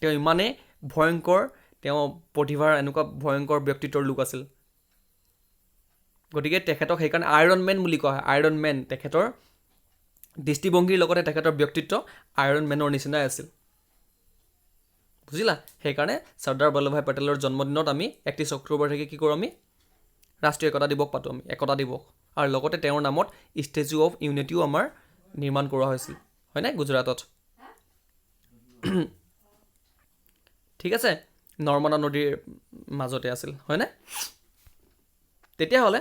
তেওঁ ইমানেই ভয়ংকৰ, তেওঁ প্ৰতিভাৰ এনেকুৱা ভয়ংকৰ ব্যক্তিত্বৰ লোক আছিল। গতিকে তেখেতক সেইকাৰণে আইৰণ মেন বুলি কোৱা হয়, আইৰণ মেন। তেখেতৰ দৃষ্টিভংগীৰ লগতে তেখেতৰ ব্যক্তিত্ব আইৰণ মেনৰ নিচিনাই আছিল, বুজিলা? সেইকাৰণে চৰ্দাৰ বল্লভভাই পেটেলৰ জন্মদিনত আমি 31 অক্টোবৰ তাৰিখে কি কৰোঁ? আমি ৰাষ্ট্ৰীয় একতা দিৱস পাতোঁ, আমি একতা দিৱস। আৰু লগতে তেওঁৰ নামত ষ্টেচু অফ ইউনিটিও আমাৰ নিৰ্মাণ কৰোৱা হৈছিল, হয়নে? গুজৰাটত, ঠিক আছে, নৰ্মদা নদীৰ মাজতে আছিল, হয়নে? তেতিয়াহ'লে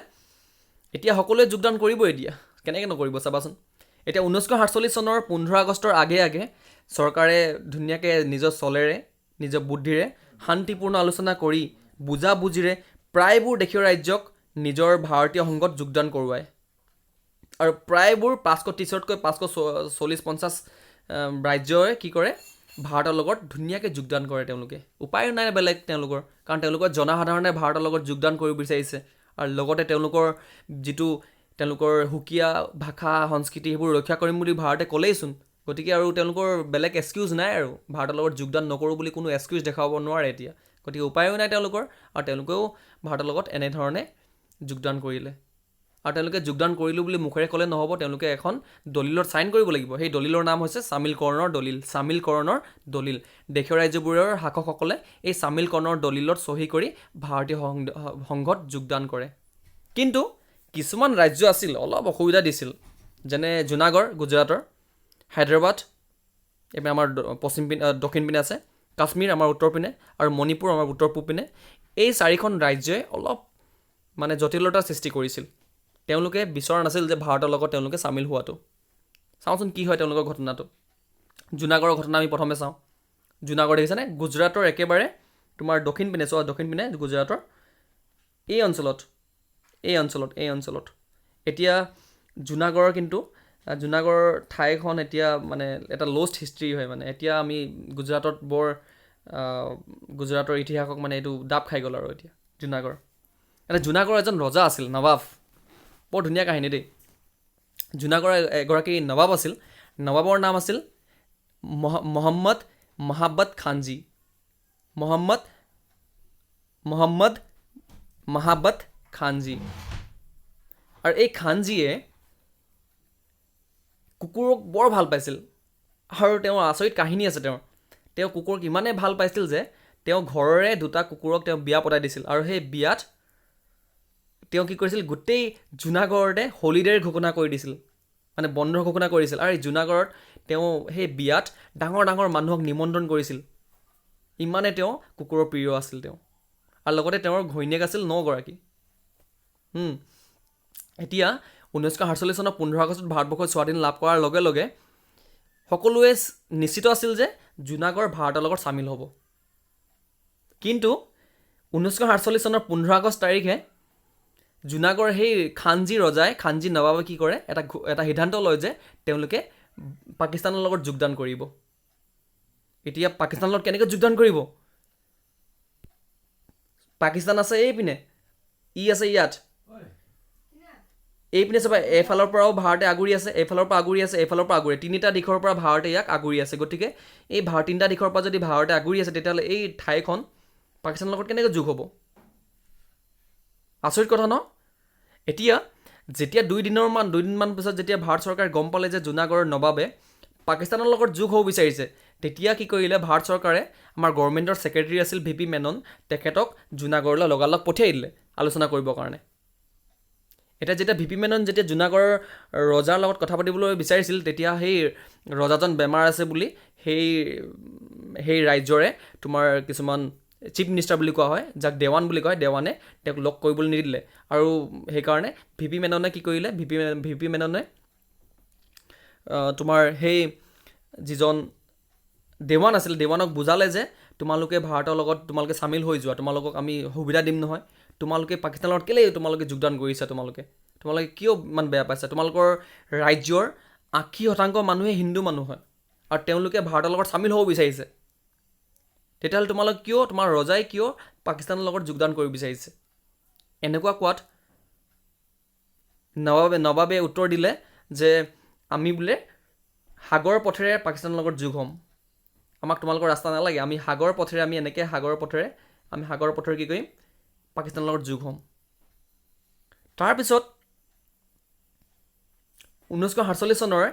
এতিয়া সকলোৱে যোগদান কৰিবই। এতিয়া কেনেকৈ নকৰিব চাবাচোন। এতিয়া 1947 চনৰ 15 আগষ্টৰ আগে আগে চৰকাৰে ধুনীয়াকৈ নিজৰ চলেৰে, নিজৰ বুদ্ধিৰে শান্তিপূৰ্ণ আলোচনা কৰি বুজাবুজিৰে প্ৰায়বোৰ দেশীয় ৰাজ্যক নিজৰ ভাৰতীয় সংঘত যোগদান কৰোৱায়। আৰু প্ৰায়বোৰ 530তকৈ 540-50 ৰাজ্যই কি কৰে? ভাৰতৰ লগত ধুনীয়াকৈ যোগদান কৰে তেওঁলোকে। উপায়ো নাই বেলেগ তেওঁলোকৰ, কাৰণ তেওঁলোকৰ জনসাধাৰণে ভাৰতৰ লগত যোগদান কৰিব বিচাৰিছে। আৰু লগতে তেওঁলোকৰ যিটো তেওঁলোকৰ সুকীয়া ভাষা, সংস্কৃতি, সেইবোৰ ৰক্ষা কৰিম বুলি ভাৰতে ক'লেইচোন। গতিকে আৰু তেওঁলোকৰ বেলেগ এক্সকিউজ নাই আৰু ভাৰতৰ লগত যোগদান নকৰোঁ বুলি কোনো এক্সকিউজ দেখুৱাব নোৱাৰে এতিয়া। গতিকে উপায়ো নাই তেওঁলোকৰ আৰু তেওঁলোকেও ভাৰতৰ লগত এনেধৰণে যোগদান কৰিলে। আৰু তেওঁলোকে যোগদান কৰিলোঁ বুলি মুখেৰে ক'লে নহ'ব, তেওঁলোকে এখন দলিলত চাইন কৰিব লাগিব। সেই দলিলৰ নাম হৈছে চামিলকৰণৰ দলিল। চামিলকৰণৰ দলিল। দেশীয় ৰাজ্যবোৰৰ শাসকসকলে এই চামিলকৰণৰ দলিলত চহী কৰি ভাৰতীয় সংঘত যোগদান কৰে। কিন্তু কিছুমান ৰাজ্য আছিল, অলপ অসুবিধা দিছিল, যেনে জুনাগড় গুজৰাটৰ, হায়দৰাবাদ এইপিনে আমাৰ পশ্চিম পিনে, দক্ষিণ পিনে আছে, কাশ্মীৰ আমাৰ উত্তৰ পিনে আৰু মণিপুৰ আমাৰ উত্তৰ পূব পিনে। এই চাৰিখন ৰাজ্যই অলপ মানে জটিলতাৰ সৃষ্টি কৰিছিল। তেওঁলোকে বিচৰা নাছিল যে ভাৰতৰ লগত তেওঁলোকে চামিল হোৱাটো। চাওঁচোন কি হয় তেওঁলোকৰ ঘটনাটো। জুনাগড়ৰ ঘটনা আমি প্ৰথমে চাওঁ। জুনাগড় দেখিছানে? গুজৰাটৰ একেবাৰে তোমাৰ দক্ষিণ পিনে চোৱা, দক্ষিণ পিনে গুজৰাটৰ এই অঞ্চলত, এই অঞ্চলত, এই অঞ্চলত। এতিয়া জুনাগড়ৰ কিন্তু জুনাগড় ঠাইখন এতিয়া মানে এটা লষ্ট হিষ্ট্ৰী হয়। মানে এতিয়া আমি গুজৰাটত বৰ গুজৰাটৰ ইতিহাসক মানে এইটো দাব খাই গ'ল আৰু এতিয়া জুনাগড়। এতিয়া জুনাগড়ৰ এজন ৰজা আছিল, নৱাব। বৰ ধুনীয়া কাহিনী দেই। জুনাগড়ৰ এগৰাকী নৱাব আছিল। নৱাবৰ নাম আছিল মহম্মদ মহাব্বত খানজী। মহম্মদ মহাব্বত খানজী। আৰু এই খানজীয়ে কুকুৰক বৰ ভাল পাইছিল। আৰু তেওঁৰ আচৰিত কাহিনী আছে তেওঁৰ। তেওঁ কুকুৰক ইমানেই ভাল পাইছিল যে তেওঁ ঘৰৰে দুটা কুকুৰক তেওঁ বিয়া পতাই দিছিল। আৰু সেই বিয়াত তেওঁ কি কৰিছিল, গোটেই জুনাগড়তে হলিডেৰ ঘোষণা কৰি দিছিল, মানে বন্ধৰ ঘোষণা কৰিছিল। আৰু এই জুনাগড়ত তেওঁ সেই বিয়াত ডাঙৰ ডাঙৰ মানুহক নিমন্ত্ৰণ কৰিছিল। ইমানে তেওঁ কুকুৰৰ প্ৰিয় আছিল তেওঁ। আৰু লগতে তেওঁৰ ঘৈণীয়েক আছিল 9গৰাকী। এতিয়া 1947 চনৰ 15 আগষ্টত ভাৰতবৰ্ষই স্বাধীন লাভ কৰাৰ লগে লগে সকলোৱে নিশ্চিত আছিল যে জুনাগড় ভাৰতৰ লগত চামিল হ'ব। কিন্তু 1947 চনৰ 15 আগষ্ট তাৰিখে জুনাগড় সেই খানজী ৰজাই, খানজী নৱাবে কি কৰে, এটা সিদ্ধান্ত লয় যে তেওঁলোকে পাকিস্তানৰ লগত যোগদান কৰিব। এতিয়া পাকিস্তানৰ লগত কেনেকৈ যোগদান কৰিব? পাকিস্তান আছে এইপিনে, ই আছে ইয়াত, এইপিনে চাবা এইফালৰ পৰাও ভাৰতে আগুৰি আছে, এইফালৰ পৰা আগুৰি আছে, এইফালৰ পৰা আগুৰি, তিনিটা দিশৰ পৰা ভাৰতে ইয়াক আগুৰি আছে। গতিকে এই তিনিটা দিশৰ পৰা যদি ভাৰতে আগুৰি আছে, তেতিয়াহ'লে এই ঠাইখন পাকিস্তানৰ লগত কেনেকৈ যোগ হ'ব? আচৰিত কথা ন? এতিয়া যেতিয়া দুইদিনমান পিছত যেতিয়া ভাৰত চৰকাৰে গম পালে যে জুনাগড়ৰ নৱাবে পাকিস্তানৰ লগত যোগ হ'ব বিচাৰিছে, তেতিয়া কি কৰিলে ভাৰত চৰকাৰে, আমাৰ গভৰ্ণমেণ্টৰ ছেক্ৰেটেৰী আছিল ভি পি মেনন, তেখেতক জুনাগড়লৈ লগালগ পঠিয়াই দিলে আলোচনা কৰিবৰ কাৰণে। এতিয়া যেতিয়া ভি পি মেনন যেতিয়া জুনাগড়ৰ ৰজাৰ লগত কথা পাতিবলৈ বিচাৰিছিল, তেতিয়া সেই ৰজাজন বেমাৰ আছে বুলি সেই ৰাজ্যৰে তোমাৰ কিছুমান চিফ মিনিষ্টাৰ বুলি কোৱা হয়, যাক দেৱান বুলি কয়, দেৱানে তেওঁক লগ কৰিবলৈ নিদিলে। আৰু সেইকাৰণে ভি পি মেননে কি কৰিলে, ভি পি মেননে তোমাৰ সেই যিজন দেৱান আছিল, দেৱানক বুজালে যে তোমালোকে ভাৰতৰ লগত তোমালোকে চামিল হৈ যোৱা, তোমালোকক আমি সুবিধা দিম নহয়, তোমালোকে পাকিস্তানৰ লগত কেলৈ তোমালোকে যোগদান কৰিছা, তোমালোকে কিয় ইমান বেয়া পাইছা, তোমালোকৰ ৰাজ্যৰ 80% মানুহে হিন্দু মানুহ হয় আৰু তেওঁলোকে ভাৰতৰ লগত চামিল হ'ব বিচাৰিছে, তেতিয়াহ'লে তোমালোক কিয়, তোমাৰ ৰজাই কিয় পাকিস্তানৰ লগত যোগদান কৰিব বিচাৰিছে? এনেকুৱা কোৱাত নৱাবে উত্তৰ দিলে যে আমি বোলে সাগৰ পথেৰে পাকিস্তানৰ লগত যোগ হ'ম, আমাক তোমালোকৰ ৰাস্তা নালাগে, আমি সাগৰ পথেৰে, আমি এনেকৈ সাগৰ পথেৰে, আমি সাগৰ পথেৰে কি কৰিম, পাকিস্তানৰ লগত যোগ হ'ম। তাৰপিছত 1947 চনৰ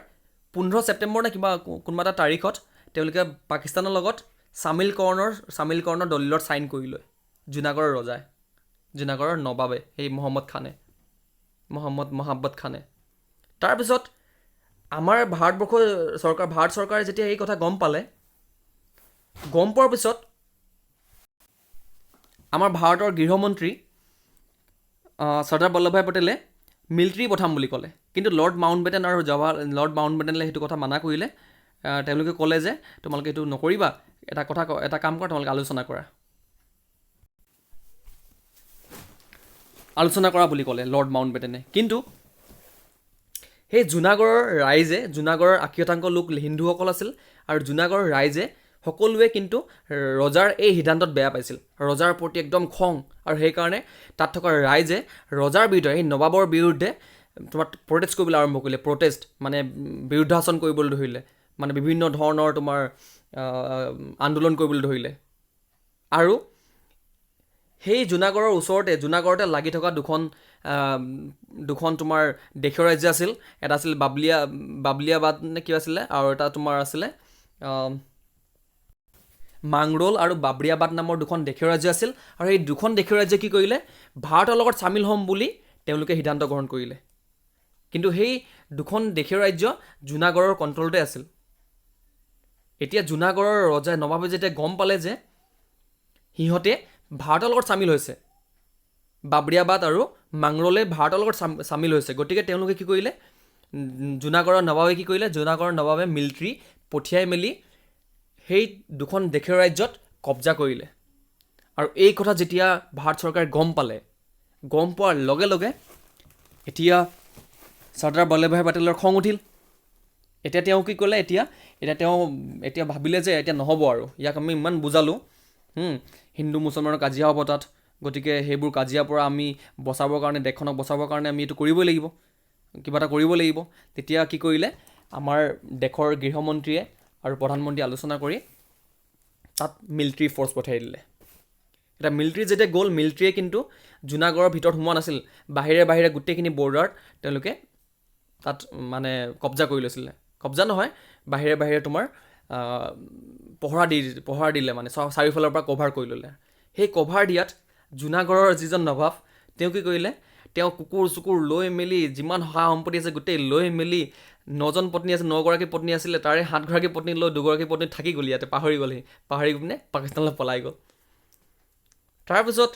15 ছেপ্টেম্বৰ নে কিবা কোনোবা এটা তাৰিখত তেওঁলোকে পাকিস্তানৰ লগত চামিলকৰণৰ দলিলত চাইন কৰি লয় জুনাগড়ৰ ৰজাই, জুনাগড়ৰ নৱাবে, সেই মহম্মদ খানে, মহম্মদ মহাব্বত খানে। তাৰপিছত আমাৰ ভাৰতবৰ্ষ চৰকাৰ, ভাৰত চৰকাৰে যেতিয়া এই কথা গম পালে, গম পোৱাৰ পিছত আমাৰ ভাৰতৰ গৃহমন্ত্ৰী চৰ্দাৰ বল্লভভাই পেটেলে মিলিটাৰী পঠাম বুলি ক'লে। কিন্তু লৰ্ড মাউণ্টবেটেন আৰু জৱাহৰ, লৰ্ড মাউণ্টবেটেনে সেইটো কথা মানা কৰিলে। তেওঁলোকে ক'লে যে তোমালোকে এইটো নকৰিবা, এটা কাম কৰা, তোমালোকে আলোচনা কৰা, আলোচনা কৰা বুলি ক'লে লৰ্ড মাউণ্টবেটেনে। কিন্তু সেই জুনাগড়ৰ ৰাইজে, জুনাগড়ৰ 80% লোক হিন্দুসকল আছিল আৰু জুনাগড়ৰ ৰাইজে সকলোৱে কিন্তু ৰজাৰ এই সিদ্ধান্তত বেয়া পাইছিল, ৰজাৰ প্ৰতি একদম খং। আৰু সেইকাৰণে তাত থকা ৰাইজে ৰজাৰ বিৰুদ্ধে, সেই নৱাবৰ বিৰুদ্ধে তোমাৰ প্ৰটেষ্ট কৰিবলৈ আৰম্ভ কৰিলে। প্ৰটেষ্ট মানে বিৰুদ্ধাচৰণ কৰিবলৈ ধৰিলে, মানে বিভিন্ন ধৰণৰ তোমাৰ আন্দোলন কৰিবলৈ ধৰিলে। আৰু সেই জুনাগড়ৰ ওচৰতে, জুনাগড়তে লাগি থকা দুখন তোমাৰ দেশীয় ৰাজ্য আছিল। এটা আছিল বাবলিয়াবাদ নে কিবা আছিলে, আৰু এটা তোমাৰ আছিলে মাংৰোল আৰু বাবৰিয়াবাদ নামৰ দুখন দেশীয় ৰাজ্য আছিল। আৰু এই দুখন দেশীয় ৰাজ্যই কি কৰিলে, ভাৰতৰ লগত চামিল হ'ম বুলি তেওঁলোকে সিদ্ধান্ত গ্ৰহণ কৰিলে। কিন্তু সেই দুখন দেশীয় ৰাজ্য জুনাগড়ৰ কণ্ট্ৰলতে আছিল। এতিয়া জুনাগড়ৰ ৰজাই নৱাবে যেতিয়া গম পালে যে সিহঁতে ভাৰতৰ লগত চামিল হৈছে, বাবৰিয়াবাদ আৰু মাংৰলে ভাৰতৰ লগত চামিল হৈছে। গতিকে তেওঁলোকে কি কৰিলে, জুনাগড়ৰ নবাবে কি কৰিলে, জুনাগড়ৰ নবাবে মিলিটাৰী পঠিয়াই মেলি সেই দুখন দেশীয় ৰাজ্যত কব্জা কৰিলে। আৰু এই কথা যেতিয়া ভাৰত চৰকাৰে গম পালে, গম পোৱাৰ লগে লগে এতিয়া চৰ্দাৰ বল্লভভাই পেটেলৰ খং উঠিল। এতিয়া তেওঁ কি কৰিলে, এতিয়া এতিয়া তেওঁ এতিয়া ভাবিলে যে এতিয়া নহ'ব আৰু, ইয়াক আমি ইমান বুজালোঁ, হিন্দু মুছলমানৰ কাজিয়া হ'ব তাত, গতিকে সেইবোৰ কাজিয়াৰ পৰা আমি বচাবৰ কাৰণে, দেশখনক বচাবৰ কাৰণে আমি এইটো কৰিবই লাগিব, কিবা এটা কৰিব লাগিব। তেতিয়া কি কৰিলে, আমাৰ দেশৰ গৃহমন্ত্ৰীয়ে আৰু প্ৰধানমন্ত্ৰীয়ে আলোচনা কৰি তাত মিলিটাৰী ফ'ৰ্চ পঠিয়াই দিলে। এতিয়া মিলিটাৰী যেতিয়া গ'ল, মিলিটাৰীয়ে কিন্তু জুনাগড়ৰ ভিতৰত সোমোৱা নাছিল, বাহিৰে বাহিৰে গোটেইখিনি বৰ্ডাৰত তেওঁলোকে তাত মানে কব্জা কৰি লৈছিলে। কব্জা নহয়, বাহিৰে বাহিৰে তোমাৰ পহৰা দিলে, মানে চাৰিওফালৰ পৰা কভাৰ কৰি ল'লে। সেই কভাৰ দিয়াত জুনাগড়ৰ যিজন নবাব, তেওঁ কি কৰিলে, তেওঁ কুকুৰ চুকুৰ লৈ মেলি যিমান সা সম্পত্তি আছে গোটেই লৈ মেলি, 9জন পত্নী আছে, 9গৰাকী পত্নী আছিলে, তাৰে 7গৰাকী পত্নী লৈ 2গৰাকী পত্নী থাকি গ'ল ইয়াতে, পাহৰি গ'লহি, পাহৰি পিনে পাকিস্তানলৈ পলাই গ'ল। তাৰপিছত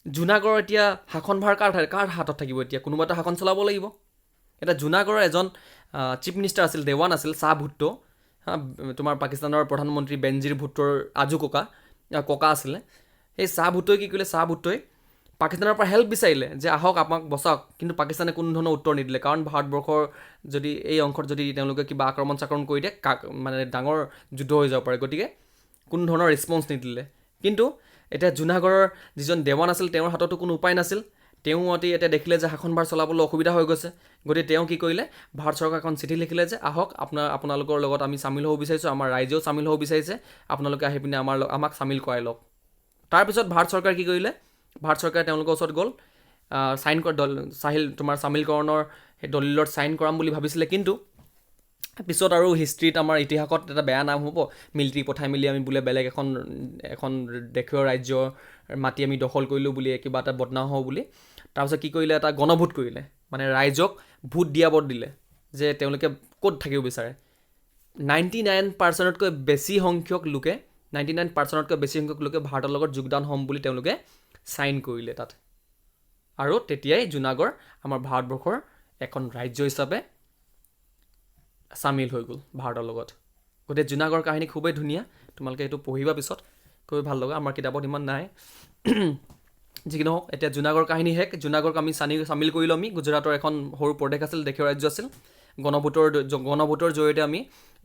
জুনাগড়ৰ এতিয়া শাসনভাৰ কাৰ হাতত থাকিব, এতিয়া কোনোবা এটা শাসন চলাব লাগিব। এতিয়া জুনাগড়ৰ এজন চিফ মিনিষ্টাৰ আছিল, দেৱান আছিল, শ্বাহ ভুট্টো, হা, তোমাৰ পাকিস্তানৰ প্ৰধানমন্ত্ৰী বেনজিৰ ভুট্টোৰ আজু ককা আছিলে। সেই শ্বাহ ভুট্টোই কি কৰিলে, শ্বাহ ভুট্টোই পাকিস্তানৰ পৰা হেল্প বিচাৰিলে যে আহক আমাক বচাওক, কিন্তু পাকিস্তানে কোনো ধৰণৰ উত্তৰ নিদিলে। কাৰণ ভাৰতবৰ্ষৰ যদি এই অংশত যদি তেওঁলোকে কিবা আক্ৰমণ চাক্ৰমণ কৰি দিয়ে, কাক মানে ডাঙৰ যুদ্ধ হৈ যাব পাৰে, গতিকে কোনো ধৰণৰ ৰেছপন্স নিদিলে। কিন্তু এতিয়া জুনাগড়ৰ যিজন দেৱান আছিল তেওঁৰ হাততো কোনো উপায় নাছিল, তেওঁ অতি এতিয়া দেখিলে যে শাসনভাৰ চলাবলৈ অসুবিধা হৈ গৈছে, গতিকে তেওঁ কি কৰিলে, ভাৰত চৰকাৰক এখন চিঠি লিখিলে যে আহক আপোনালোকৰ লগত আমি চামিল হ'ব বিচাৰিছোঁ, আমাৰ ৰাইজেও চামিল হ'ব বিচাৰিছে, আপোনালোকে আহি পিনে আমাক চামিল কৰাই লওক। তাৰপিছত ভাৰত চৰকাৰে কি কৰিলে, ভাৰত চৰকাৰে তেওঁলোকৰ ওচৰত গ'ল, চাইন চাহিল তোমাৰ চামিলকৰণৰ সেই দলিলত চাইন কৰাম বুলি ভাবিছিলে, কিন্তু পিছত আৰু হিষ্ট্ৰীত আমাৰ ইতিহাসত এটা বেয়া নাম হ'ব, মিলিটাৰী পঠাই মেলি আমি বোলে বেলেগ এখন দেশীয় ৰাজ্যৰ মাটি আমি দখল কৰিলোঁ বুলি কিবা এটা বদনাম হ'ব বুলি। তাৰপিছত কি কৰিলে, এটা গণভোট কৰিলে, মানে ৰাইজক ভোট দিয়াব দিলে যে তেওঁলোকে ক'ত থাকিব বিচাৰে। 99%তকৈ বেছি সংখ্যক লোকে, 99%তকৈ বেছি সংখ্যক লোকে ভাৰতৰ লগত যোগদান হ'ম বুলি তেওঁলোকে চাইন কৰিলে তাত। আৰু তেতিয়াই জুনাগড় আমাৰ ভাৰতবৰ্ষৰ এখন ৰাজ্য হিচাপে চামিল হৈ গ'ল ভাৰতৰ লগত। গতিকে জুনাগড়ৰ কাহিনী খুবেই ধুনীয়া, তোমালোকে এইটো পঢ়িবা পিছত, খুবেই ভাল লগা, আমাৰ কিতাপত ইমান নাই। যি কি নহওক, এতিয়া জুনাগড়ৰ কাহিনী শেষ। জুনাগড়ক আমি চামিল কৰিলোঁ। আমি গুজৰাটৰ এখন সৰু প্ৰদেশ আছিল, দেশীয় ৰাজ্য আছিল। গণভোটৰ জৰিয়তে আমি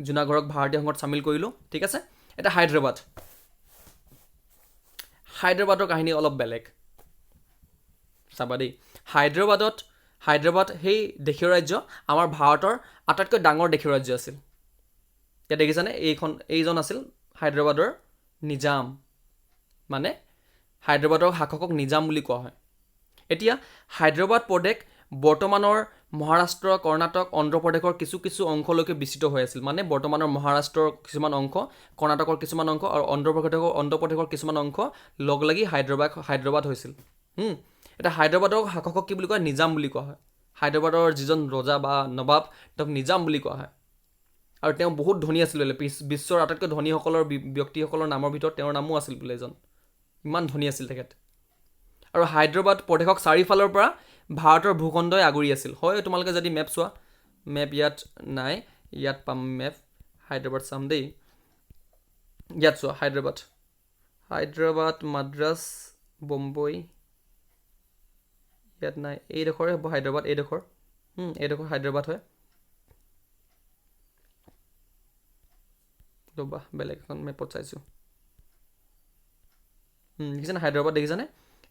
জুনাগড়ক ভাৰতীয় সংঘত চামিল কৰিলোঁ। ঠিক আছে। এতিয়া হায়দৰাবাদ, হায়দৰাবাদৰ কাহিনী অলপ বেলেগ, চাবা দেই। হায়দৰাবাদ সেই দেশীয় ৰাজ্য আমাৰ ভাৰতৰ আটাইতকৈ ডাঙৰ দেশীয় ৰাজ্য আছিল। এতিয়া দেখিছানে, এইজন আছিল হায়দৰাবাদৰ নিজাম, মানে হায়দৰাবাদৰ শাসকক নিজাম বুলি কোৱা হয়। এতিয়া হায়দৰাবাদ প্ৰদেশ বৰ্তমানৰ মহাৰাষ্ট্ৰ, কৰ্ণাটক, অন্ধ্ৰপ্ৰদেশৰ কিছু কিছু অংশলৈকে বিস্তৃত হৈ আছিল। মানে বৰ্তমানৰ মহাৰাষ্ট্ৰৰ কিছুমান অংশ, কৰ্ণাটকৰ কিছুমান অংশ আৰু অন্ধ্ৰপ্ৰদেশৰ কিছুমান অংশ লগ লাগি হায়দৰাবাদ হৈছিল। এতিয়া হায়দৰাবাদৰ শাসকক কি বুলি কয়, নিজাম বুলি কোৱা হয়। হায়দৰাবাদৰ যিজন ৰজা বা নবাব, তেওঁক নিজাম বুলি কোৱা হয়। আৰু তেওঁ বহুত ধনী আছিল বোলে, বিশ্বৰ আটাইতকৈ ধনীসকলৰ ব্যক্তিসকলৰ নামৰ ভিতৰত তেওঁৰ নামো আছিল বোলে এজন, ইমান ধনী আছিল তেখেত। আৰু হায়দৰাবাদ প্ৰদেশক চাৰিওফালৰ পৰা ভাৰতৰ ভূখণ্ডই আগুৰি আছিল। হয়, তোমালোকে যদি মেপ চোৱা, মেপ ইয়াত নাই, ইয়াত পাম মেপ, হায়দৰাবাদ চাম দেই, ইয়াত চোৱা হায়দৰাবাদ, হায়দৰাবাদ, মাদ্ৰাছ, বম্বে, ইয়াত নাই, এইডোখৰে হ'ব হায়দৰাবাদ, এইডোখৰ হায়দৰাবাদ হয়। ৰ'বা, বেলেগ এখন মেপত চাইছোঁ। দেখিছানে হায়দৰাবাদ, দেখিছানে,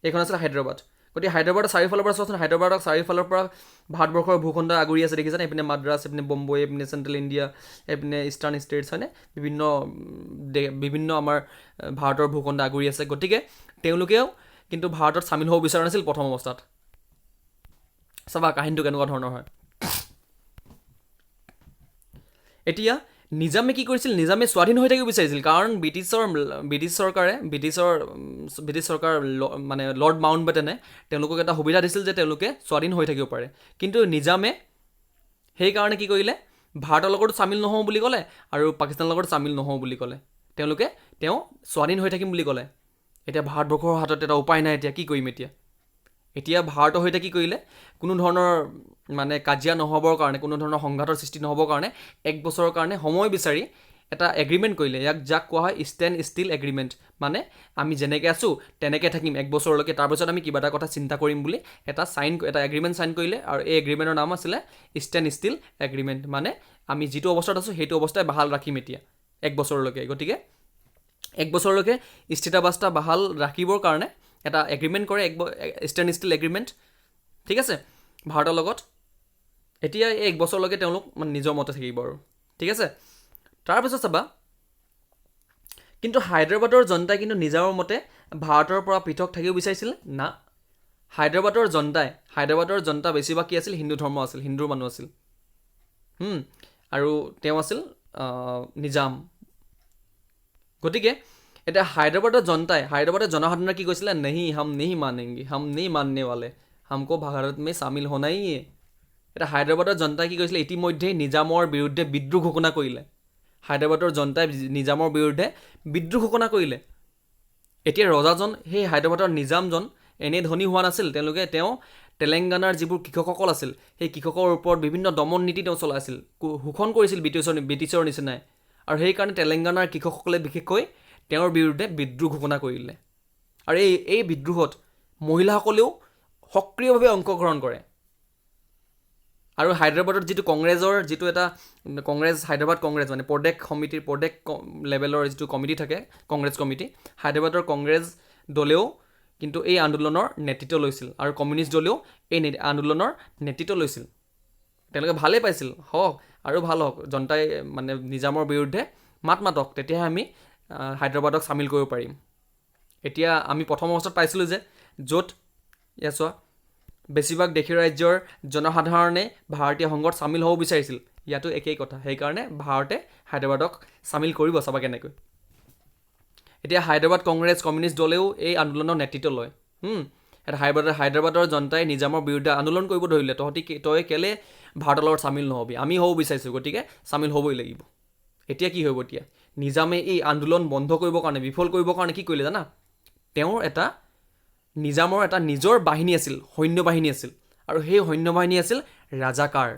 এইখন আছিল হায়দৰাবাদ। গতিকে হায়দৰাবাদৰ চাৰিওফালৰ পৰা চোৱাচোন, হায়দৰাবাদক চাৰিওফালৰ পৰা ভাৰতবৰ্ষৰ ভূখণ্ড আগুৰি আছে, দেখিছানে, এইপিনে মাদ্ৰাছ, এইপিনে বম্বে, এইপিনে চেণ্ট্ৰেল ইণ্ডিয়া, এইপিনে ইষ্টাৰ্ণ ষ্টেটছ, হয়নে, বিভিন্ন আমাৰ ভাৰতৰ ভূখণ্ড আগুৰি আছে। গতিকে তেওঁলোকেও কিন্তু ভাৰতত চামিল হ'ব বিচৰা নাছিল প্ৰথম অৱস্থাত। চাবা কাহিনীটো কেনেকুৱা ধৰণৰ হয়। এতিয়া নিজামে কি কৰিছিল, নিজামে স্বাধীন হৈ থাকিব বিচাৰিছিল, কাৰণ ব্ৰিটিছ চৰকাৰ মানে লৰ্ড মাউণ্টবেটেনে তেওঁলোকক এটা সুবিধা দিছিল যে তেওঁলোকে স্বাধীন হৈ থাকিব পাৰে। কিন্তু নিজামে সেইকাৰণে কি কৰিলে, ভাৰতৰ লগতো চামিল নহওঁ বুলি ক'লে আৰু পাকিস্তানৰ লগতো চামিল নহওঁ বুলি ক'লে। তেওঁ স্বাধীন হৈ থাকিম বুলি ক'লে। এতিয়া ভাৰতবৰ্ষৰ হাতত এটা উপায় নাই, এতিয়া কি কৰিম এতিয়া? এতিয়া ভাৰতৰ সৈতে কি কৰিলে, কোনো ধৰণৰ মানে কাজিয়া নহ'বৰ কাৰণে, কোনো ধৰণৰ সংঘাতৰ সৃষ্টি নহ'বৰ কাৰণে এক বছৰৰ কাৰণে সময় বিচাৰি এটা এগ্ৰিমেণ্ট কৰিলে। ইয়াক যাক কোৱা হয় ষ্টেণ্ড ষ্টিল এগ্ৰিমেণ্ট, মানে আমি যেনেকৈ আছোঁ তেনেকৈ থাকিম এক বছৰলৈকে, তাৰপিছত আমি কিবা এটা কথা চিন্তা কৰিম বুলি এটা এগ্ৰিমেণ্ট চাইন কৰিলে। আৰু এই এগ্ৰিমেণ্টৰ নাম আছিলে ষ্টেণ্ড ষ্টিল এগ্ৰিমেণ্ট, মানে আমি যিটো অৱস্থাত আছোঁ সেইটো অৱস্থাই বাহাল ৰাখিম এতিয়া এক বছৰলৈকে। গতিকে এক বছৰলৈকে স্থিতাৱস্থা বাহাল ৰাখিবৰ কাৰণে এটা এগ্ৰিমেণ্ট কৰে, এক ষ্টেণ্ড ষ্টিল এগ্ৰিমেণ্ট, ঠিক আছে, ভাৰতৰ লগত। এতিয়া এই এক বছৰলৈকে তেওঁলোক মানে নিজৰ মতে থাকিব আৰু, ঠিক আছে। তাৰপিছত চাবা, কিন্তু হায়দৰাবাদৰ জনতাই কিন্তু নিজৰ মতে ভাৰতৰ পৰা পৃথক থাকিব বিচাৰিছিল না। হায়দৰাবাদৰ জনতা বেছিভাগ কি আছিল, হিন্দু ধৰ্ম আছিল, হিন্দুৰ মানুহ আছিল, আৰু তেওঁ আছিল নিজাম। গতিকে এতিয়া হায়দৰাবাদৰ জনতাই, হায়দৰাবাদৰ জনসাধাৰণে কি কৈছিলে, নেহি হাম নেহি মানেংগে, হাম নেহি মাননে ৱালে, হামকো ভাৰত মে চামিল হোনা হি হে। এতিয়া হায়দৰাবাদৰ জনতাই কি কৰিছিলে, ইতিমধ্যেই নিজামৰ বিৰুদ্ধে বিদ্ৰোহ ঘোষণা কৰিলে। হায়দৰাবাদৰ জনতাই নিজামৰ বিৰুদ্ধে বিদ্ৰোহ ঘোষণা কৰিলে। এতিয়া ৰজাজন, সেই হায়দৰাবাদৰ নিজামজন এনেই ধনী হোৱা নাছিল, তেওঁ তেলেংগানাৰ যিবোৰ কৃষকসকল আছিল সেই কৃষকৰ ওপৰত বিভিন্ন দমন নীতি তেওঁ চলাইছিল, শোষণ কৰিছিল ব্ৰিটিছৰ নিচিনাই। আৰু সেইকাৰণে তেলেংগানাৰ কৃষকসকলে বিশেষকৈ তেওঁৰ বিৰুদ্ধে বিদ্ৰোহ ঘোষণা কৰিলে। আৰু এই বিদ্ৰোহত মহিলাসকলেও সক্ৰিয়ভাৱে অংশগ্ৰহণ কৰে। আৰু হায়দৰাবাদত যিটো কংগ্ৰেছৰ যিটো এটা কংগ্ৰেছ, হায়দৰাবাদ কংগ্ৰেছ মানে প্ৰদেশ সমিতিৰ, প্ৰদেশ লেভেলৰ যিটো কমিটি থাকে, কংগ্ৰেছ কমিটি, হায়দৰাবাদৰ কংগ্ৰেছ দলেও কিন্তু এই আন্দোলনৰ নেতৃত্ব লৈছিল আৰু কমিউনিষ্ট দলেও এই আন্দোলনৰ নেতৃত্ব লৈছিল। তেওঁলোকে ভালেই পাইছিল, হওক আৰু ভাল হওক, জনতাই মানে নিজামৰ বিৰুদ্ধে মাত মাতক, তেতিয়াহে আমি হায়দৰাবাদক চামিল কৰিব পাৰিম। এতিয়া আমি প্ৰথম অৱস্থাত পাইছিলোঁ যে য'ত ইয়াত চোৱা বেছিভাগ দেশীয় ৰাজ্যৰ জনসাধাৰণে ভাৰতীয় সংঘত চামিল হ'ব বিচাৰিছিল, ইয়াতো একেই কথা। সেইকাৰণে ভাৰতে হায়দৰাবাদক চামিল কৰিব, চাবা কেনেকৈ। এতিয়া হায়দৰাবাদ কংগ্ৰেছ কমিউনিষ্ট দলেও এই আন্দোলনৰ নেতৃত্ব লয়। এতিয়া হায়দৰাবাদৰ জনতাই নিজামৰ বিৰুদ্ধে আন্দোলন কৰিব ধৰিলে, তই কেলে ভাৰতৰ লগত চামিল নহ'বি, আমি হ'ব বিচাৰিছোঁ, গতিকে চামিল হ'বই লাগিব। এতিয়া কি হ'ব, এতিয়া নিজামে এই আন্দোলন বন্ধ কৰিবৰ কাৰণে, বিফল কৰিবৰ কাৰণে কি কৰিলে জানা, তেওঁৰ এটা নিজামৰ এটা নিজৰ বাহিনী আছিল, সৈন্য বাহিনী আছিল, আৰু সেই সৈন্য বাহিনী আছিল ৰাজাকাৰ।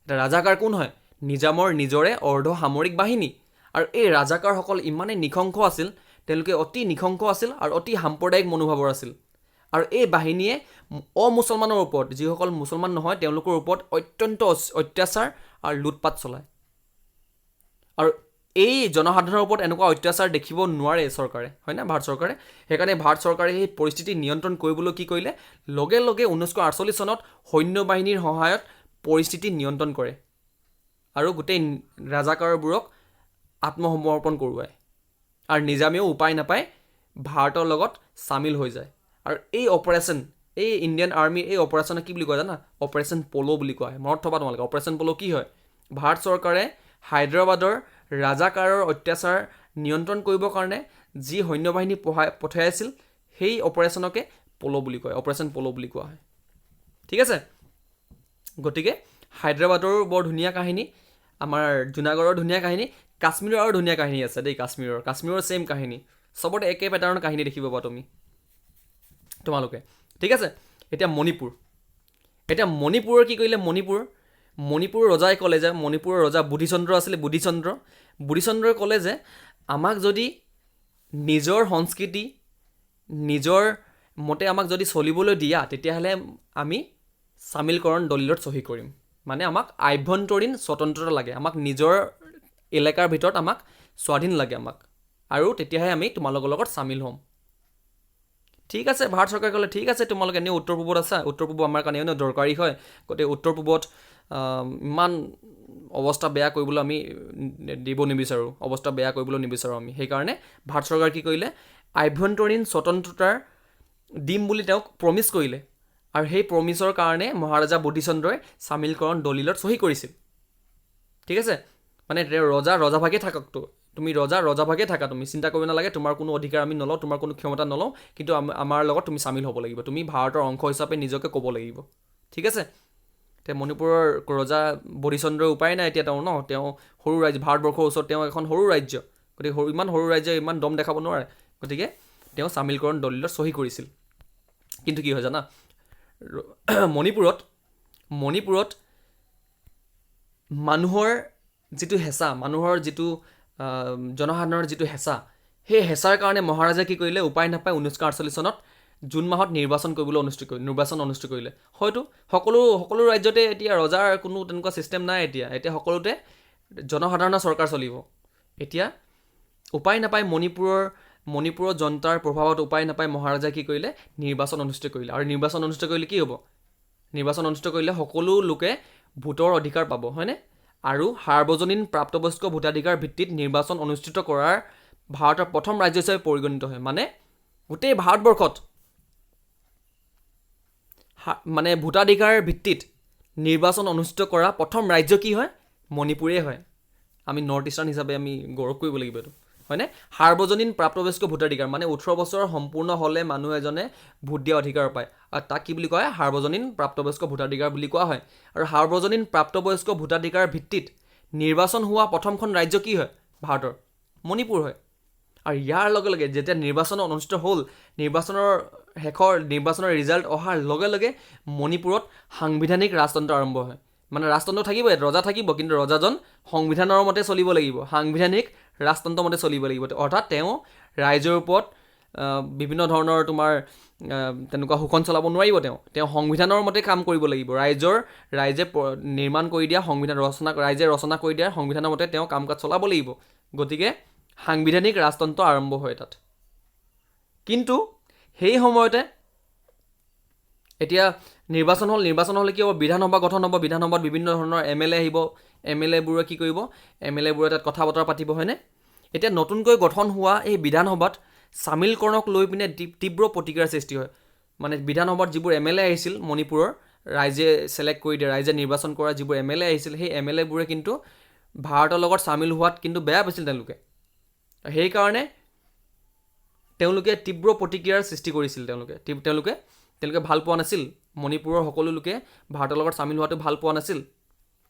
এতিয়া ৰাজাকাৰ কোন হয়, নিজামৰ নিজৰে অৰ্ধ সামৰিক বাহিনী। আৰু এই ৰাজাকাৰসকল ইমানেই নৃশংস আছিল, তেওঁলোকে অতি নৃশংস আছিল আৰু অতি সাম্প্ৰদায়িক মনোভাৱৰ আছিল। আৰু এই বাহিনীয়ে অমুছলমানৰ ওপৰত, যিসকল মুছলমান নহয় তেওঁলোকৰ ওপৰত অত্যন্ত অত্যাচাৰ আৰু লুটপাত চলায়। আৰু এই জনসাধাৰণৰ ওপৰত এনেকুৱা অত্যাচাৰ দেখিব নোৱাৰে চৰকাৰে, হয়নে, ভাৰত চৰকাৰে। সেইকাৰণে ভাৰত চৰকাৰে সেই পৰিস্থিতি নিয়ন্ত্ৰণ কৰিবলৈ কি কৰিলে, লগে লগে 1948 চনত সৈন্য বাহিনীৰ সহায়ত পৰিস্থিতি নিয়ন্ত্ৰণ কৰে আৰু গোটেই ৰাজাকাৰবোৰক আত্মসমৰ্পণ কৰোৱায়। আৰু নিজামেও উপায় নাপায় ভাৰতৰ লগত চামিল হৈ যায়। আৰু এই অপাৰেশ্যন, এই ইণ্ডিয়ান আৰ্মিৰ এই অপাৰেশ্যনক কি বুলি কয় জানা, অপাৰেশ্যন পল' বুলি কোৱা হয়। মনত থবা তোমালোকে, অপাৰেশ্যন পল' কি হয়, ভাৰত চৰকাৰে হায়দৰাবাদৰ ৰাজাকাৰৰ অত্যাচাৰ নিয়ন্ত্ৰণ কৰিবৰ কাৰণে যি সৈন্যবাহিনী পঠাইছিল সেই অপাৰেশ্যনকে পল' বুলি কয়, অপাৰেশ্যন পল' বুলি কোৱা হয়, ঠিক আছে। গতিকে হায়দৰাবাদৰো বৰ ধুনীয়া কাহিনী, আমাৰ জুনাগড়ৰ ধুনীয়া কাহিনী, কাশ্মীৰৰ আৰু ধুনীয়া কাহিনী আছে দেই। কাশ্মীৰৰ ছেইম কাহিনী, চবতে একে পেটাৰ্ণৰ কাহিনী দেখিব পাবা তোমালোকে, ঠিক আছে। এতিয়া মণিপুৰ, এতিয়া মণিপুৰৰ কি কৰিলে, মণিপুৰৰ ৰজাই ক'লে যে, মণিপুৰৰ ৰজা বুদ্ধিচন্দ্ৰ আছিলে, বুদ্ধিচন্দ্ৰই ক'লে যে আমাক যদি নিজৰ সংস্কৃতি নিজৰ মতে আমাক যদি চলিবলৈ দিয়া, তেতিয়াহ'লে আমি চামিলকৰণ দলিলত চহী কৰিম। মানে আমাক আভ্যন্তৰীণ স্বতন্ত্ৰতা লাগে, আমাক নিজৰ এলেকাৰ ভিতৰত আমাক স্বাধীন লাগে আমাক, আৰু তেতিয়াহে আমি তোমালোকৰ লগত চামিল হ'ম। ঠিক আছে, ভাৰত চৰকাৰে ক'লে ঠিক আছে, তোমালোকে এনেও উত্তৰ পূবত আছা, উত্তৰ পূব আমাৰ কাৰণে এনেও দৰকাৰী হয়, গতিকে উত্তৰ পূবত ইমান অৱস্থা বেয়া কৰিবলৈ আমি দিব নিবিচাৰোঁ, অৱস্থা বেয়া কৰিবলৈ নিবিচাৰোঁ আমি। সেইকাৰণে ভাৰত চৰকাৰে কি কৰিলে, আভ্যন্তৰীণ স্বতন্ত্ৰতাৰ দিম বুলি তেওঁক প্ৰমিছ কৰিলে, আৰু সেই প্ৰমিছৰ কাৰণে মহাৰাজা বুদ্ধিচন্দ্ৰই চামিলকৰণ দলিলত চহী কৰিছিল, ঠিক আছে। মানে তেওঁ ৰজা, ৰজাভাগে থাককতো, তুমি ৰজা, ৰজাভাগে থাকা, তুমি চিন্তা কৰিব নালাগে, তোমাৰ কোনো অধিকাৰ আমি নলওঁ, তোমাৰ কোনো ক্ষমতা নলওঁ, কিন্তু আমাৰ লগত তুমি চামিল হ'ব লাগিব, তুমি ভাৰতৰ অংশ হিচাপে নিজকে ক'ব লাগিব, ঠিক আছে। এতিয়া মণিপুৰৰ ৰজা বুদ্ধিচন্দ্ৰৰ উপায় নাই এতিয়া তেওঁ ন, তেওঁ সৰু ৰাজ্য, ভাৰতবৰ্ষৰ ওচৰত তেওঁ এখন সৰু ৰাজ্য, গতিকে ইমান সৰু ৰাজ্য ইমান দম দেখাব নোৱাৰে, গতিকে তেওঁ চামিলকৰণ দলিলত চহী কৰিছিল। কিন্তু কি হয় জানা, মণিপুৰত মণিপুৰত মানুহৰ যিটো হেঁচা, মানুহৰ যিটো জনসাধাৰণৰ যিটো হেঁচা, সেই হেঁচাৰ কাৰণে মহাৰাজাই কি কৰিলে, উপায় নাপায় 1948 চনত জুন মাহত নিৰ্বাচন কৰিবলৈ অনুষ্ঠিত কৰি নিৰ্বাচন অনুষ্ঠিত কৰিলে। হয়তো সকলো সকলো ৰাজ্যতে এতিয়া ৰজাৰ কোনো তেনেকুৱা ছিষ্টেম নাই। এতিয়া এতিয়া সকলোতে জনসাধাৰণৰ চৰকাৰ চলিব। এতিয়া উপায় নাপায় মণিপুৰৰ জনতাৰ প্ৰভাৱত উপায় নাপায় মহাৰাজাই কি কৰিলে, নিৰ্বাচন অনুষ্ঠিত কৰিলে। আৰু নিৰ্বাচন অনুষ্ঠিত কৰিলে কি হ'ব, নিৰ্বাচন অনুষ্ঠিত কৰিলে সকলো লোকে ভোটৰ অধিকাৰ পাব, হয়নে? আৰু সাৰ্বজনীন প্ৰাপ্তবয়স্ক ভোটাধিকাৰ ভিত্তিত নিৰ্বাচন অনুষ্ঠিত কৰাৰ ভাৰতৰ প্ৰথম ৰাজ্য হিচাপে পৰিগণিত হয়। মানে গোটেই ভাৰতবৰ্ষত মানে ভোটাধিকাৰ ভিত্তিত নিৰ্বাচন অনুষ্ঠিত কৰা প্ৰথম ৰাজ্য কি হয়, মণিপুৰেই হয়। আমি নৰ্থ ইষ্টাৰ্ণ হিচাপে আমি গৌৰৱ কৰিব লাগিব এইটো, হয়নে? সাৰ্বজনীন প্ৰাপ্তবয়স্ক ভোটাধিকাৰ মানে 18 বছৰ সম্পূৰ্ণ হ'লে মানুহ এজনে ভোট দিয়া অধিকাৰ পায়, আৰু তাক কি বুলি কোৱা হয়, সাৰ্বজনীন প্ৰাপ্তবয়স্ক ভোটাধিকাৰ বুলি কোৱা হয়। আৰু সাৰ্বজনীন প্ৰাপ্তবয়স্ক ভোটাধিকাৰ ভিত্তিত নিৰ্বাচন হোৱা প্ৰথমখন ৰাজ্য কি হয় ভাৰতৰ, মণিপুৰ হয়। আৰু ইয়াৰ লগে লগে যেতিয়া নিৰ্বাচন অনুষ্ঠিত হ'ল, নিৰ্বাচনৰ ৰিজাল্ট অহাৰ লগে লগে মণিপুৰত সাংবিধানিক ৰাজতন্ত্ৰ আৰম্ভ হয়। মানে ৰাজতন্ত্ৰ থাকিবই, ৰজা থাকিব, কিন্তু ৰজাজন সংবিধানৰ মতে চলিব লাগিব, সাংবিধানিক ৰাজতন্ত্ৰ মতে চলিব লাগিব। অৰ্থাৎ তেওঁ ৰাইজৰ ওপৰত বিভিন্ন ধৰণৰ তোমাৰ তেনেকুৱা শোষণ চলাব নোৱাৰিব। তেওঁ সংবিধানৰ মতে কাম কৰিব লাগিব। ৰাইজে নিৰ্মাণ কৰি দিয়া সংবিধান ৰচনা, ৰাইজে ৰচনা কৰি দিয়া সংবিধানৰ মতে তেওঁ কাম কাজ চলাব লাগিব। গতিকে সাংবিধানিক ৰাজতন্ত্ৰ আৰম্ভ হয় তাত। কিন্তু সেই সময়তে এতিয়া নিৰ্বাচন হ'ল, নিৰ্বাচন হ'লে কি হ'ব, বিধানসভা গঠন হ'ব, বিধানসভাত বিভিন্ন ধৰণৰ এম এল এ আহিব, এম এল এবোৰে কি কৰিব, এম এল এবোৰে তাত কথা বতৰা পাতিব, হয়নে? এতিয়া নতুনকৈ গঠন হোৱা এই বিধানসভাত চামিলকৰণক লৈ পিনে তীব্ৰ প্ৰতিক্ৰিয়াৰ সৃষ্টি হয়। মানে বিধানসভাত যিবোৰ এম এল এ আহিছিল মণিপুৰৰ, ৰাইজে ছিলেক্ট কৰি দিয়ে, ৰাইজে নিৰ্বাচন কৰা যিবোৰ এম এল এ আহিছিল, সেই এম এল এবোৰে কিন্তু ভাৰতৰ লগত চামিল হোৱাত কিন্তু বেয়া পাইছিল তেওঁলোকে। সেইকাৰণে তেওঁলোকে তীব্ৰ প্ৰতিক্ৰিয়াৰ সৃষ্টি কৰিছিল। তেওঁলোকে তেওঁলোকে ভাল পোৱা নাছিল, মণিপুৰৰ সকলো লোকে ভাৰতৰ লগত চামিল হোৱাটো ভাল পোৱা নাছিল।